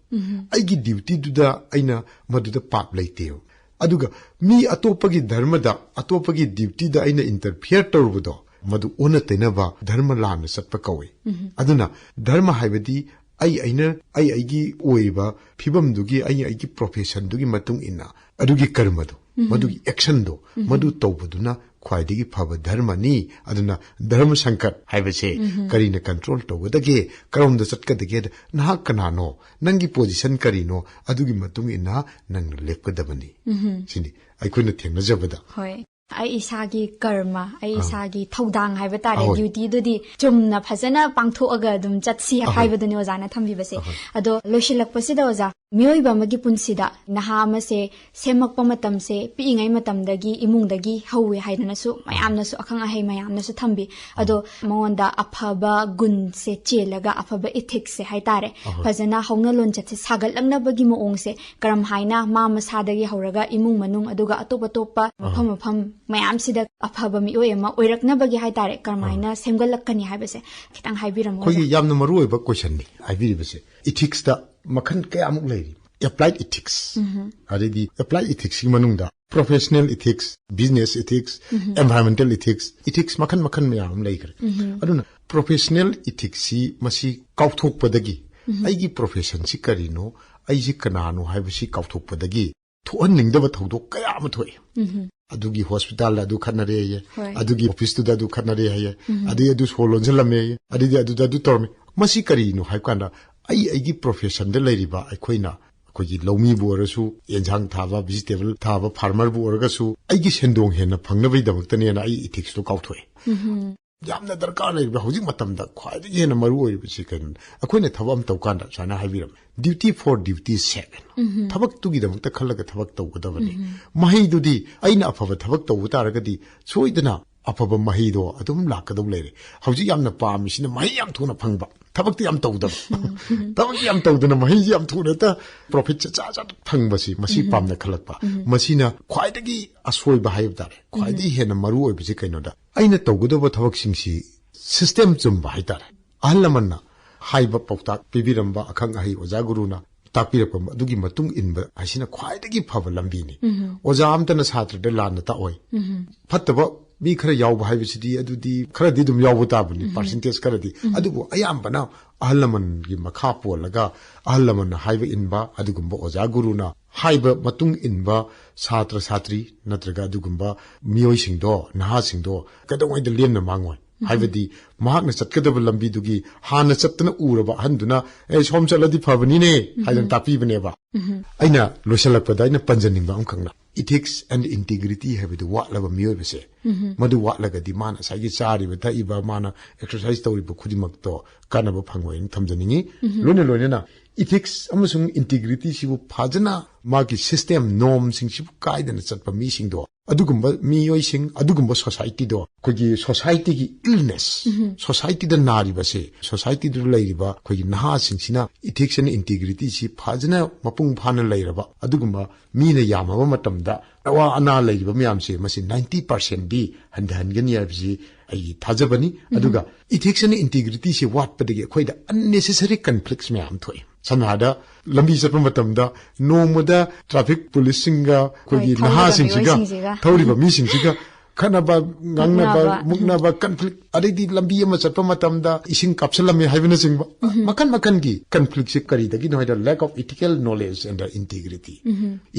ꯑꯩꯒꯤ dutyꯗꯨꯗ ꯑꯩꯅ ꯃꯗꯨꯗ ꯄꯥꯞ ꯂꯩꯇꯦꯕ꯫ ꯑꯗꯨꯒ ꯃꯤ ꯑꯇꯣꯞꯄꯒꯤ ꯙꯔꯃꯗ, ꯑꯇꯣꯞꯄꯒꯤ ꯗ꯭ꯌꯨꯇꯤꯗ ꯑꯩꯅ ꯏꯟꯇꯔꯐꯤꯌꯔ ꯇꯧꯔꯨꯕꯗꯣ, ꯃꯗꯨ ꯑꯣꯟꯅ ꯇꯩꯅꯕ, ꯙꯔꯃ ꯂꯥꯟꯅ ꯆꯠꯄ ꯀꯧꯏ꯫ ꯑꯗꯨꯅ ꯙꯔꯃ ꯍꯥꯏꯕꯗꯤ ꯑꯩ ꯑꯩꯅ, ꯑꯩ ꯑꯩꯒꯤ ꯑꯣꯏꯔꯤꯕ ꯐꯤꯕꯝꯗꯨꯒꯤ, ꯑꯩ ꯑꯩꯒꯤ ꯄ꯭ꯔꯣꯐꯦꯁꯟꯗꯨꯒꯤ ꯃꯇꯨꯡ ꯏꯟꯅ ꯑꯗꯨꯒꯤ ꯀꯔꯃꯗꯣ, ꯃꯗꯨꯒꯤ ꯑꯦꯛꯁꯟꯗꯣ, ꯃꯗꯨ ꯇꯧꯕꯗꯨꯅ ꯈ꯭ꯋꯥꯏꯗꯒꯤ ꯐꯕ ꯙꯔꯃꯅꯤ꯫ ꯑꯗꯨꯅ ꯙꯔꯃ ꯁꯪꯀꯠ ꯍꯥꯏꯕꯁꯦ ꯀꯔꯤꯅ ꯀꯟꯇ꯭ꯔꯣꯜ ꯇꯧꯒꯗꯒꯦ, ꯀꯔꯣꯝꯗ ꯆꯠꯀꯗꯒꯦꯗ, ꯅꯍꯥꯛ ꯀꯅꯥꯅꯣ, ꯅꯪꯒꯤ ꯄꯣꯖꯤꯁꯟ ꯀꯔꯤꯅꯣ, ꯑꯗꯨꯒꯤ ꯃꯇꯨꯡ ꯏꯟꯅ ꯅꯪꯅ ꯂꯦꯞꯀꯗꯕꯅꯤ꯫ ꯁꯤꯅꯤ ꯑꯩꯈꯣꯏꯅ ꯊꯦꯡꯅꯖꯕꯗ꯫ ꯍꯣꯏ꯫ ꯑꯩ ꯏꯁꯥꯒꯤ ꯀꯔꯃ, ꯑꯩ ꯑꯥ꯫ ꯏꯁꯥꯒꯤ ꯊꯧꯗꯥꯡ ꯍꯥꯏꯕ ꯇꯥꯔꯦ, ꯑꯍꯣꯏ꯫ ꯗ꯭ꯌꯨꯇꯤꯗꯨꯗꯤ ꯆꯨꯝꯅ ꯐꯖꯅ ꯄꯥꯡꯊꯣꯛꯑꯒ ꯑꯗꯨꯝ ꯆꯠꯁꯤ ꯑꯍꯣꯏ꯫ ꯍꯥꯏꯕꯗꯨꯅꯤ ꯑꯣꯖꯥꯅ ꯊꯝꯕꯤꯕꯁꯦ꯫ ꯑꯍꯣꯏ꯫ ꯑꯗꯣ ꯂꯣꯏꯁꯤꯜꯂꯛꯄꯁꯤꯗ ꯑꯣꯖꯥ, ꯃꯤꯑꯣꯏꯕ ꯑꯃꯒꯤ ꯄꯨꯟꯁꯤꯗ ꯅꯍꯥ ꯑꯃꯁꯦ ꯁꯦꯝꯃꯛꯄ ꯃꯇꯝꯁꯦ ꯄꯤꯛꯏꯉꯩ ꯃꯇꯝꯗꯒꯤ ꯏꯃꯨꯡꯗꯒꯤ ꯍꯧꯋꯤ ꯍꯥꯏꯗꯅꯁꯨ ꯃꯌꯥꯝꯅꯁꯨ, ꯑꯈꯪ ꯑꯍꯩ ꯃꯌꯥꯝꯅꯁꯨ ꯊꯝꯕꯤ꯫ ꯑꯗꯣ ꯃꯉꯣꯟꯗ ꯑꯐꯕ ꯒꯨꯟꯁꯦ ꯆꯦꯜꯂꯒ, ꯑꯐꯕ ꯏꯊꯤꯛꯁꯁꯦ ꯍꯥꯏꯇꯥꯔꯦ, ꯑꯍꯣꯏ꯫ ꯐꯖꯅ ꯍꯧꯅ ꯂꯣꯟꯆꯠꯁꯦ ꯁꯥꯒꯠꯂꯛꯅꯕꯒꯤ ꯃꯑꯣꯡꯁꯦ ꯀꯔꯝ ꯍꯥꯏꯅ ꯃꯥ ꯃꯁꯥꯗꯒꯤ ꯍꯧꯔꯒ ꯏꯃꯨꯡ ꯃꯅꯨꯡ, ꯑꯗꯨꯒ ꯑꯇꯣꯞ ꯑꯇꯣꯞꯄ ꯃꯐꯝ ꯃꯐꯝ ꯃꯌꯥꯝꯁꯤꯗ ꯑꯐꯕ ꯃꯤꯑꯣꯏ ꯑꯃ ꯑꯣꯏꯔꯛꯅꯕꯒꯤ ꯍꯥꯏꯇꯥꯔꯦ, ꯀꯔꯝꯍꯥꯏꯅ ꯁꯦꯝꯒꯠꯂꯛꯀꯅꯤ ꯍꯥꯏꯕꯁꯦ ꯈꯤꯇꯪ ꯍꯥꯏꯕꯤꯔꯝꯃꯣ, ꯑꯩꯈꯣꯏꯒꯤ ꯑꯣꯖꯥ꯫ ꯌꯥꯝꯅ ꯃꯔꯨ ꯑꯣꯏꯕ ꯀꯣꯏꯁꯟꯅꯤ ꯍꯥꯏꯕꯤꯔꯤꯕꯁꯦ꯫ ꯏꯊꯤꯛꯁꯇ ꯃꯈꯜ ꯀꯌꯥꯃꯨꯛ ꯂꯩꯔꯤ꯫ ꯑꯦꯄ꯭ꯂꯥꯏꯠ ꯏꯊꯤꯛꯁ, ꯑꯗꯩꯗꯤ ꯑꯦꯄ꯭ꯂꯥꯏꯠ ꯏꯊꯤꯛꯁꯀꯤ ꯃꯅꯨꯡꯗ professional ethics, business ethics, environmental ethics, ethics ꯃꯈꯜ ꯃꯈꯜ ꯃꯌꯥꯝ ꯑꯃ ꯂꯩꯈ꯭ꯔꯦ꯫ ꯑꯗꯨꯅ ꯄ꯭ꯔꯣꯐꯦꯁꯅꯦꯜ ꯏꯊꯤꯛꯁꯁꯤ ꯃꯁꯤ ꯀꯥꯎꯊꯣꯛꯄꯗꯒꯤ, ꯑꯩꯒꯤ ꯄ꯭ꯔꯣꯐꯦꯁꯟꯁꯤ ꯀꯔꯤꯅꯣ, ꯑꯩꯁꯤ ꯀꯅꯥꯅꯣ ꯍꯥꯏꯕꯁꯤ ꯀꯥꯎꯊꯣꯛꯄꯗꯒꯤ ꯊꯣꯛꯍꯟꯅꯤꯡꯗꯕ ꯊꯧꯗꯣꯛ ꯀꯌꯥ ꯑꯃ ꯊꯣꯛꯏ꯫ ꯑꯗꯨꯒꯤ ꯍꯣꯁꯄꯤꯇꯥꯜꯗ ꯑꯗꯨ ꯈꯠꯅꯔꯦ ꯍꯥꯏꯌꯦ, ꯍꯣꯏ꯫ ꯑꯗꯨꯒꯤ ꯑꯣꯐꯤꯁꯇꯨꯗ ꯑꯗꯨ ꯈꯠꯅꯔꯦ ꯍꯥꯏꯌꯦ, ꯑꯗꯨꯒꯤ ꯑꯗꯨ ꯁꯣ ꯂꯣꯟꯁꯤꯜꯂꯝꯃꯦ ꯍꯥꯏꯌꯦ, ꯑꯗꯨꯗꯤ ꯑꯗꯨꯗ ꯑꯗꯨ ꯇꯧꯔꯝꯃꯦ꯫ ꯃꯁꯤ ꯀꯔꯤꯅꯣ ꯍꯥꯏꯕ ꯀꯥꯟꯗ, ꯑꯩ ꯑꯩꯒꯤ ꯄ꯭ꯔꯣꯐꯦꯁꯟꯗ ꯂꯩꯔꯤꯕ ꯑꯩꯈꯣꯏꯅ, ꯑꯩꯈꯣꯏꯒꯤ ꯂꯧꯃꯤꯕꯨ ꯑꯣꯏꯔꯁꯨ, ꯑꯦꯟꯁꯥꯡ ꯊꯥꯕ, ꯚꯤꯖꯤꯇꯦꯕꯜ ꯊꯥꯕ ꯐꯥꯔꯃꯔꯕꯨ ꯑꯣꯏꯔꯒꯁꯨ, ꯑꯩꯒꯤ ꯁꯦꯟꯗꯣꯡ ꯍꯦꯟꯅ ꯐꯪꯅꯕꯒꯤꯗꯃꯛꯇꯅꯦꯅ ꯑꯩ ꯏꯊꯤꯛꯁꯇꯣ ꯀꯥꯎꯊꯣꯛꯑꯦ꯫ ꯌꯥꯝꯅ ꯗꯔꯀꯥꯔ ꯂꯩꯔꯤꯕ ꯍꯧꯖꯤꯛ ꯃꯇꯝꯗ ꯈ꯭ꯋꯥꯏꯗꯒꯤ ꯍꯦꯟꯅ ꯃꯔꯨ ꯑꯣꯏꯔꯤꯕꯁꯤ ꯀꯩꯅꯣ? ꯑꯩꯈꯣꯏꯅ ꯊꯕꯛ ꯑꯃ ꯇꯧ ꯀꯥꯟꯗ ꯁꯨꯃꯥꯏꯅ ꯍꯥꯏꯕꯤꯔꯝꯃꯤ, "Duty for duty sake" ꯍꯥꯏꯅ꯫ ꯊꯕꯛꯇꯨꯒꯤꯗꯃꯛꯇ ꯈꯜꯂꯒ ꯊꯕꯛ ꯇꯧꯒꯗꯕꯅꯤ꯫ ꯃꯍꯩꯗꯨꯗꯤ ꯑꯩꯅ ꯑꯐꯕ ꯊꯕꯛ ꯇꯧꯕ ꯇꯥꯔꯒꯗꯤ ꯁꯣꯏꯗꯅ ꯑꯐꯕ ꯃꯍꯩꯗꯣ ꯑꯗꯨꯝ ꯂꯥꯛꯀꯗꯧ ꯂꯩꯔꯦ꯫ ꯍꯧꯖꯤꯛ ꯌꯥꯝꯅ ꯄꯥꯝꯃꯤꯁꯤꯅ ꯃꯍꯩ ꯌꯥꯝ ꯊꯨꯅ ꯐꯪꯕ, ꯊꯕꯛꯇꯤ ꯌꯥꯝ ꯇꯧꯗꯕ꯫ ꯊꯕꯛꯇꯤ ꯌꯥꯝ ꯇꯧꯗꯅ ꯃꯍꯩꯁꯤ ꯌꯥꯝ ꯊꯨꯅ ꯍꯦꯛꯇ ꯄ꯭ꯔꯣꯐꯤꯠꯁꯦ ꯆꯥ ꯆꯥ ꯐꯪꯕꯁꯤ, ꯃꯁꯤ ꯄꯥꯝꯅ ꯈꯜꯂꯛꯄ꯫ ꯃꯁꯤꯅ ꯈ꯭ꯋꯥꯏꯗꯒꯤ ꯑꯁꯣꯏꯕ ꯍꯥꯏꯕ ꯇꯥꯔꯦ꯫ ꯈ꯭ꯋꯥꯏꯗꯒꯤ ꯍꯦꯟꯅ ꯃꯔꯨ ꯑꯣꯏꯕꯁꯤ ꯀꯩꯅꯣꯗ, ꯑꯩꯅ ꯇꯧꯒꯗꯧꯕ ꯊꯕꯛꯁꯤꯡꯁꯤ ꯁꯤꯁꯇꯦꯝ ꯆꯨꯝꯕ ꯍꯥꯏꯇꯥꯔꯦ꯫ ꯑꯍꯜ ꯂꯃꯟꯅ ꯍꯥꯏꯕ ꯄꯥꯎꯇꯥꯛ ꯄꯤꯕꯤꯔꯝꯕ ꯑꯈꯪ ꯑꯍꯩ ꯑꯣꯖꯥ ꯒꯨꯔꯨꯅ ꯇꯥꯛꯄꯤꯔꯛꯄ ꯑꯗꯨꯒꯤ ꯃꯇꯨꯡ ꯏꯟꯕ ꯍꯥꯏꯁꯤꯅ ꯈ꯭ꯋꯥꯏꯗꯒꯤ ꯐꯕ ꯂꯝꯕꯤꯅꯤ꯫ ꯑꯣꯖꯥ ꯑꯝꯇꯅ ꯁꯥꯇ꯭ꯔꯗ ꯂꯥꯟꯅ ꯇꯥꯛꯑꯣꯏ꯫ ꯐꯠꯇꯕ ꯃꯤ ꯈꯔ ꯌꯥꯎꯕ ꯍꯥꯏꯕꯁꯤꯗꯤ ꯑꯗꯨꯗꯤ ꯈꯔꯗꯤ ꯑꯗꯨꯝ ꯌꯥꯎꯕ ꯇꯥꯕꯅꯤ, ꯄꯥꯔꯁꯦꯟꯇꯦꯖ ꯈꯔꯗꯤ꯫ ꯑꯗꯨꯕꯨ ꯑꯌꯥꯝꯕꯅ ꯑꯍꯜ ꯂꯃꯟꯒꯤ ꯃꯈꯥ ꯄꯣꯜꯂꯒ, ꯑꯍꯜ ꯂꯃꯟꯅ ꯍꯥꯏꯕ ꯏꯟꯕ, ꯑꯗꯨꯒꯨꯝꯕ ꯑꯣꯖꯥ ꯒꯨꯔꯨꯅ ꯍꯥꯏꯕ ꯃꯇꯨꯡ ꯏꯟꯕ ꯁꯥꯇ꯭ꯔ ꯁꯥꯇ꯭ꯔꯤ ꯅꯠꯇ꯭ꯔꯒ ꯑꯗꯨꯒꯨꯝꯕ ꯃꯤꯑꯣꯏꯁꯤꯡꯗꯣ, ꯅꯍꯥꯁꯤꯡꯗꯣ ꯀꯩꯗꯧꯉꯩꯗ ꯂꯦꯝꯅ ꯃꯥꯡꯉꯣꯏ꯫ ꯍꯥꯏꯕꯗꯤ ꯃꯍꯥꯛꯅ ꯆꯠꯀꯗꯕ ꯂꯝꯕꯤꯗꯨꯒꯤ ꯍꯥꯟꯅ ꯆꯠꯇꯅ ꯎꯔꯕ ꯑꯍꯟꯗꯨꯅ, "ꯑꯦ, ꯁꯣꯝ ꯆꯠꯂꯗꯤ ꯐꯕꯅꯤꯅꯦ" ꯍꯥꯏꯗꯅ ꯇꯥꯛꯄꯤꯕꯅꯦꯕ꯫ ꯑꯩꯅ ꯂꯣꯏꯁꯤꯜꯂꯛꯄꯗ ꯑꯩꯅ ꯄꯟꯖꯅꯤꯡꯕ ꯑꯃꯈꯛꯅ, ethics and integrity ꯍꯥꯏꯕꯗꯨ ꯋꯥꯠꯂꯕ ꯃꯤꯑꯣꯏꯕꯁꯦ, ꯃꯗꯨ ꯋꯥꯠꯂꯒꯗꯤ ꯃꯥꯅ ꯉꯁꯥꯏꯒꯤ ꯆꯥꯔꯤꯕ ꯊꯛꯏꯕ, ꯃꯥꯅ ꯑꯦꯛꯁꯔꯁꯥꯏꯁ ꯇꯧꯔꯤꯕ ꯈꯨꯗꯤꯡꯃꯛꯇꯣ ꯀꯥꯟꯅꯕ ꯐꯪꯉꯣꯏꯅ ꯊꯝꯖꯅꯤꯡꯉꯤ꯫ ꯂꯣꯏꯅ ꯂꯣꯏꯅꯅ ethics ꯑꯃꯁꯨꯡ integrityꯁꯤꯕꯨ ꯐꯖꯅ, ꯃꯥꯒꯤ system, normꯁꯤꯡꯁꯤꯕꯨ ꯀꯥꯏꯗꯅ ꯆꯠꯄ ꯃꯤꯁꯤꯡꯗꯣ, ꯑꯗꯨꯒꯨꯝꯕ ꯃꯤꯑꯣꯏꯁꯤꯡ, ꯑꯗꯨꯒꯨꯝꯕ societyꯗꯣ, ꯑꯩꯈꯣꯏꯒꯤ societyꯒꯤ illness, societyꯗ ꯅꯥꯔꯤꯕꯁꯦ, societyꯗ ꯂꯩꯔꯤꯕ ꯑꯩꯈꯣꯏꯒꯤ ꯅꯍꯥꯁꯤꯡꯁꯤꯅ ethics and integrityꯁꯤ ꯐꯖꯅ ꯃꯄꯨꯡ ꯐꯥꯅ ꯂꯩꯔꯕ, ꯑꯗꯨꯒꯨꯝꯕ ꯃꯤꯅ ꯌꯥꯝꯃꯕ ꯃꯇꯝꯗ ꯑꯋꯥ ꯑꯅꯥ ꯂꯩꯔꯤꯕ ꯃꯌꯥꯝꯁꯦ, ꯃꯁꯤ ninety percentꯗꯤ ꯍꯟꯊꯍꯟꯒꯅꯤ ꯍꯥꯏꯕꯁꯤ ꯑꯩꯒꯤ ꯊꯥꯖꯕꯅꯤ꯫ ꯑꯗꯨꯒ ethics and integrityꯁꯤ ꯋꯥꯠꯄꯗꯒꯤ ꯑꯩꯈꯣꯏꯗ unnecessary conflicts ꯃꯌꯥꯝ ꯊꯣꯛꯏ꯫ ꯁꯝꯅ ꯍꯥꯏꯔꯕꯗ, ꯂꯝꯕꯤ ꯆꯠꯄ ꯃꯇꯝꯗ ꯅꯣꯡꯃꯗ traffic policeꯁꯤꯡꯒ ꯑꯩꯈꯣꯏꯒꯤ ꯍꯣꯏ, ꯊꯧꯔꯤꯕ ꯅꯍꯥꯁꯤꯡꯁꯤꯒ, ꯃꯤꯑꯣꯏꯁꯤꯡꯁꯤꯒ꯫ ꯊꯧꯔꯤꯕ ꯃꯤꯁꯤꯡꯁꯤꯒ ꯈꯠꯅꯕ, ꯉꯥꯡꯅꯕ, ꯃꯨꯛꯅꯕ꯫ ꯃꯨꯛꯅꯕ, conflict, ꯑꯗꯩꯗꯤ ꯂꯝꯕꯤ ꯑꯃ ꯆꯠꯄ ꯃꯇꯝꯗ ꯏꯁꯤꯡ ꯀꯥꯞꯁꯤꯜꯂꯝꯃꯦ ꯍꯥꯏꯕꯅꯆꯤꯡꯕ, ꯃꯈꯟ ꯃꯈꯟꯒꯤ conflictꯁꯦ ꯀꯔꯤꯗꯒꯤꯅꯣ ꯍꯥꯏꯗ, lack of ethical knowledge and integrity꯫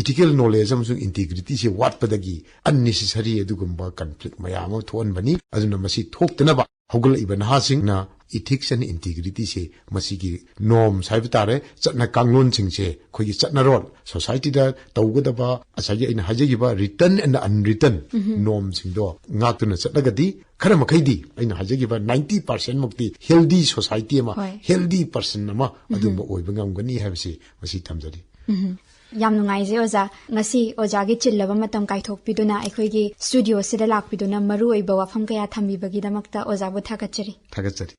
Ethical knowledge ꯑꯃꯁꯨꯡ integrityꯁꯦ ꯋꯥꯠꯄꯗꯒꯤ unnecessary ꯑꯗꯨꯒꯨꯝꯕ conflict ꯃꯌꯥꯝ ꯑꯃ ꯊꯣꯛꯍꯟꯕꯅꯤ꯫ ꯑꯗꯨꯅ ꯃꯁꯤ ꯊꯣꯛꯇꯅꯕ ꯍꯧꯒꯠꯂꯛꯏꯕ ꯅꯍꯥꯁꯤꯡꯅ ethics and integrityꯁꯦ, ꯃꯁꯤꯒꯤ norms ꯍꯥꯏꯕ ꯇꯥꯔꯦ, ꯆꯠꯅ ꯀꯥꯡꯂꯣꯟꯁꯤꯡꯁꯦ, ꯑꯩꯈꯣꯏꯒꯤ ꯆꯠꯅꯔꯣꯜ, societyꯗ ꯇꯧꯒꯗꯕ, ꯉꯁꯥꯏꯒꯤ ꯑꯩꯅ ꯍꯥꯏꯖꯈꯤꯕ written and unwritten normsꯤꯡꯗꯣ ꯉꯥꯛꯇꯨꯅ ꯆꯠꯂꯒꯗꯤ, ꯈꯔ ꯃꯈꯩꯗꯤ ꯑꯩꯅ ꯍꯥꯏꯖꯈꯤꯕ ninety percent ꯃꯨꯛꯇꯤ healthy society ꯑꯃ, ꯍꯣꯏ꯫ Healthy person ꯑꯃ ꯑꯗꯨꯝꯕ ꯑꯣꯏꯕ ꯉꯝꯒꯅꯤ ꯍꯥꯏꯕꯁꯤ ꯃꯁꯤ ꯊꯝꯖꯔꯤ꯫ ꯌꯥꯝ ꯅꯨꯡꯉꯥꯏꯖꯩ ꯑꯣꯖꯥ꯫ ꯉꯁꯤ ꯑꯣꯖꯥꯒꯤ ꯆꯤꯜꯂꯕ ꯃꯇꯝ ꯀꯥꯏꯊꯣꯛꯄꯤꯗꯨꯅ ꯑꯩꯈꯣꯏꯒꯤ studioꯁꯤꯗ ꯂꯥꯛꯄꯤꯗꯨꯅ ꯃꯔꯨ ꯑꯣꯏꯕ ꯋꯥꯐꯝ ꯀꯌꯥ ꯊꯝꯕꯤꯕꯒꯤꯗꯃꯛꯇ ꯑꯣꯖꯥꯕꯨ ꯊꯥꯒꯠꯆꯔꯤ꯫ ꯊꯥꯒꯠꯆꯔꯤ꯫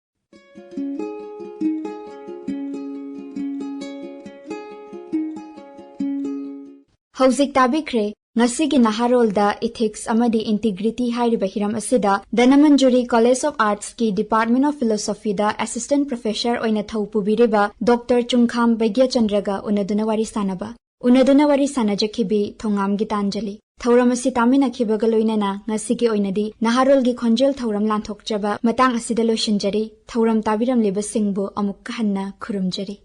ꯍꯧꯖꯤꯛ ꯇꯥꯕꯤꯈ꯭ꯔꯦ ꯉꯁꯤꯒꯤ ꯅꯍꯥꯔꯣꯜꯗ Ethics ꯑꯃꯗꯤ Integrity ꯍꯥꯏꯔꯤꯕ ꯍꯤꯔꯝ ꯑꯁꯤꯗ Dhanamanjuri College of Artsꯀꯤ Department of Philosophyꯗ Assistant Professor ꯑꯣꯏꯅ ꯊꯧ ꯄꯨꯕꯤꯔꯤꯕ ꯗꯣꯛꯇꯔ ꯆꯨꯡꯈꯥꯝ ꯕꯩꯒ꯭ꯌꯆꯟꯗ꯭ꯔꯒ ꯎꯅꯗꯨꯅ ꯋꯥꯔꯤ ꯁꯥꯟꯅꯕ꯫ ꯎꯅꯗꯨꯅ ꯋꯥꯔꯤ ꯁꯥꯟꯅꯖꯈꯤꯕꯤ ꯊꯣꯉꯥꯝ ꯒꯤꯇꯥꯟꯖꯂꯤ꯫ ꯊꯧꯔꯝ ꯑꯁꯤ ꯇꯥꯃꯤꯟꯅꯈꯤꯕꯒ ꯂꯣꯏꯅꯅ ꯉꯁꯤꯒꯤ ꯑꯣꯏꯅꯗꯤ ꯅꯍꯥꯔꯣꯜꯒꯤ ꯈꯣꯟꯖꯦꯜ ꯊꯧꯔꯝ ꯂꯥꯟꯊꯣꯛꯆꯕ ꯃꯇꯥꯡ ꯑꯁꯤꯗ ꯂꯣꯏꯁꯤꯟꯖꯔꯤ꯫ ꯊꯧꯔꯝ ꯇꯥꯕꯤꯔꯝꯂꯤꯕꯁꯤꯡꯕꯨ ꯑꯃꯨꯛꯀ ꯍꯟꯅ ꯈꯨꯔꯨꯝꯖꯔꯤ꯫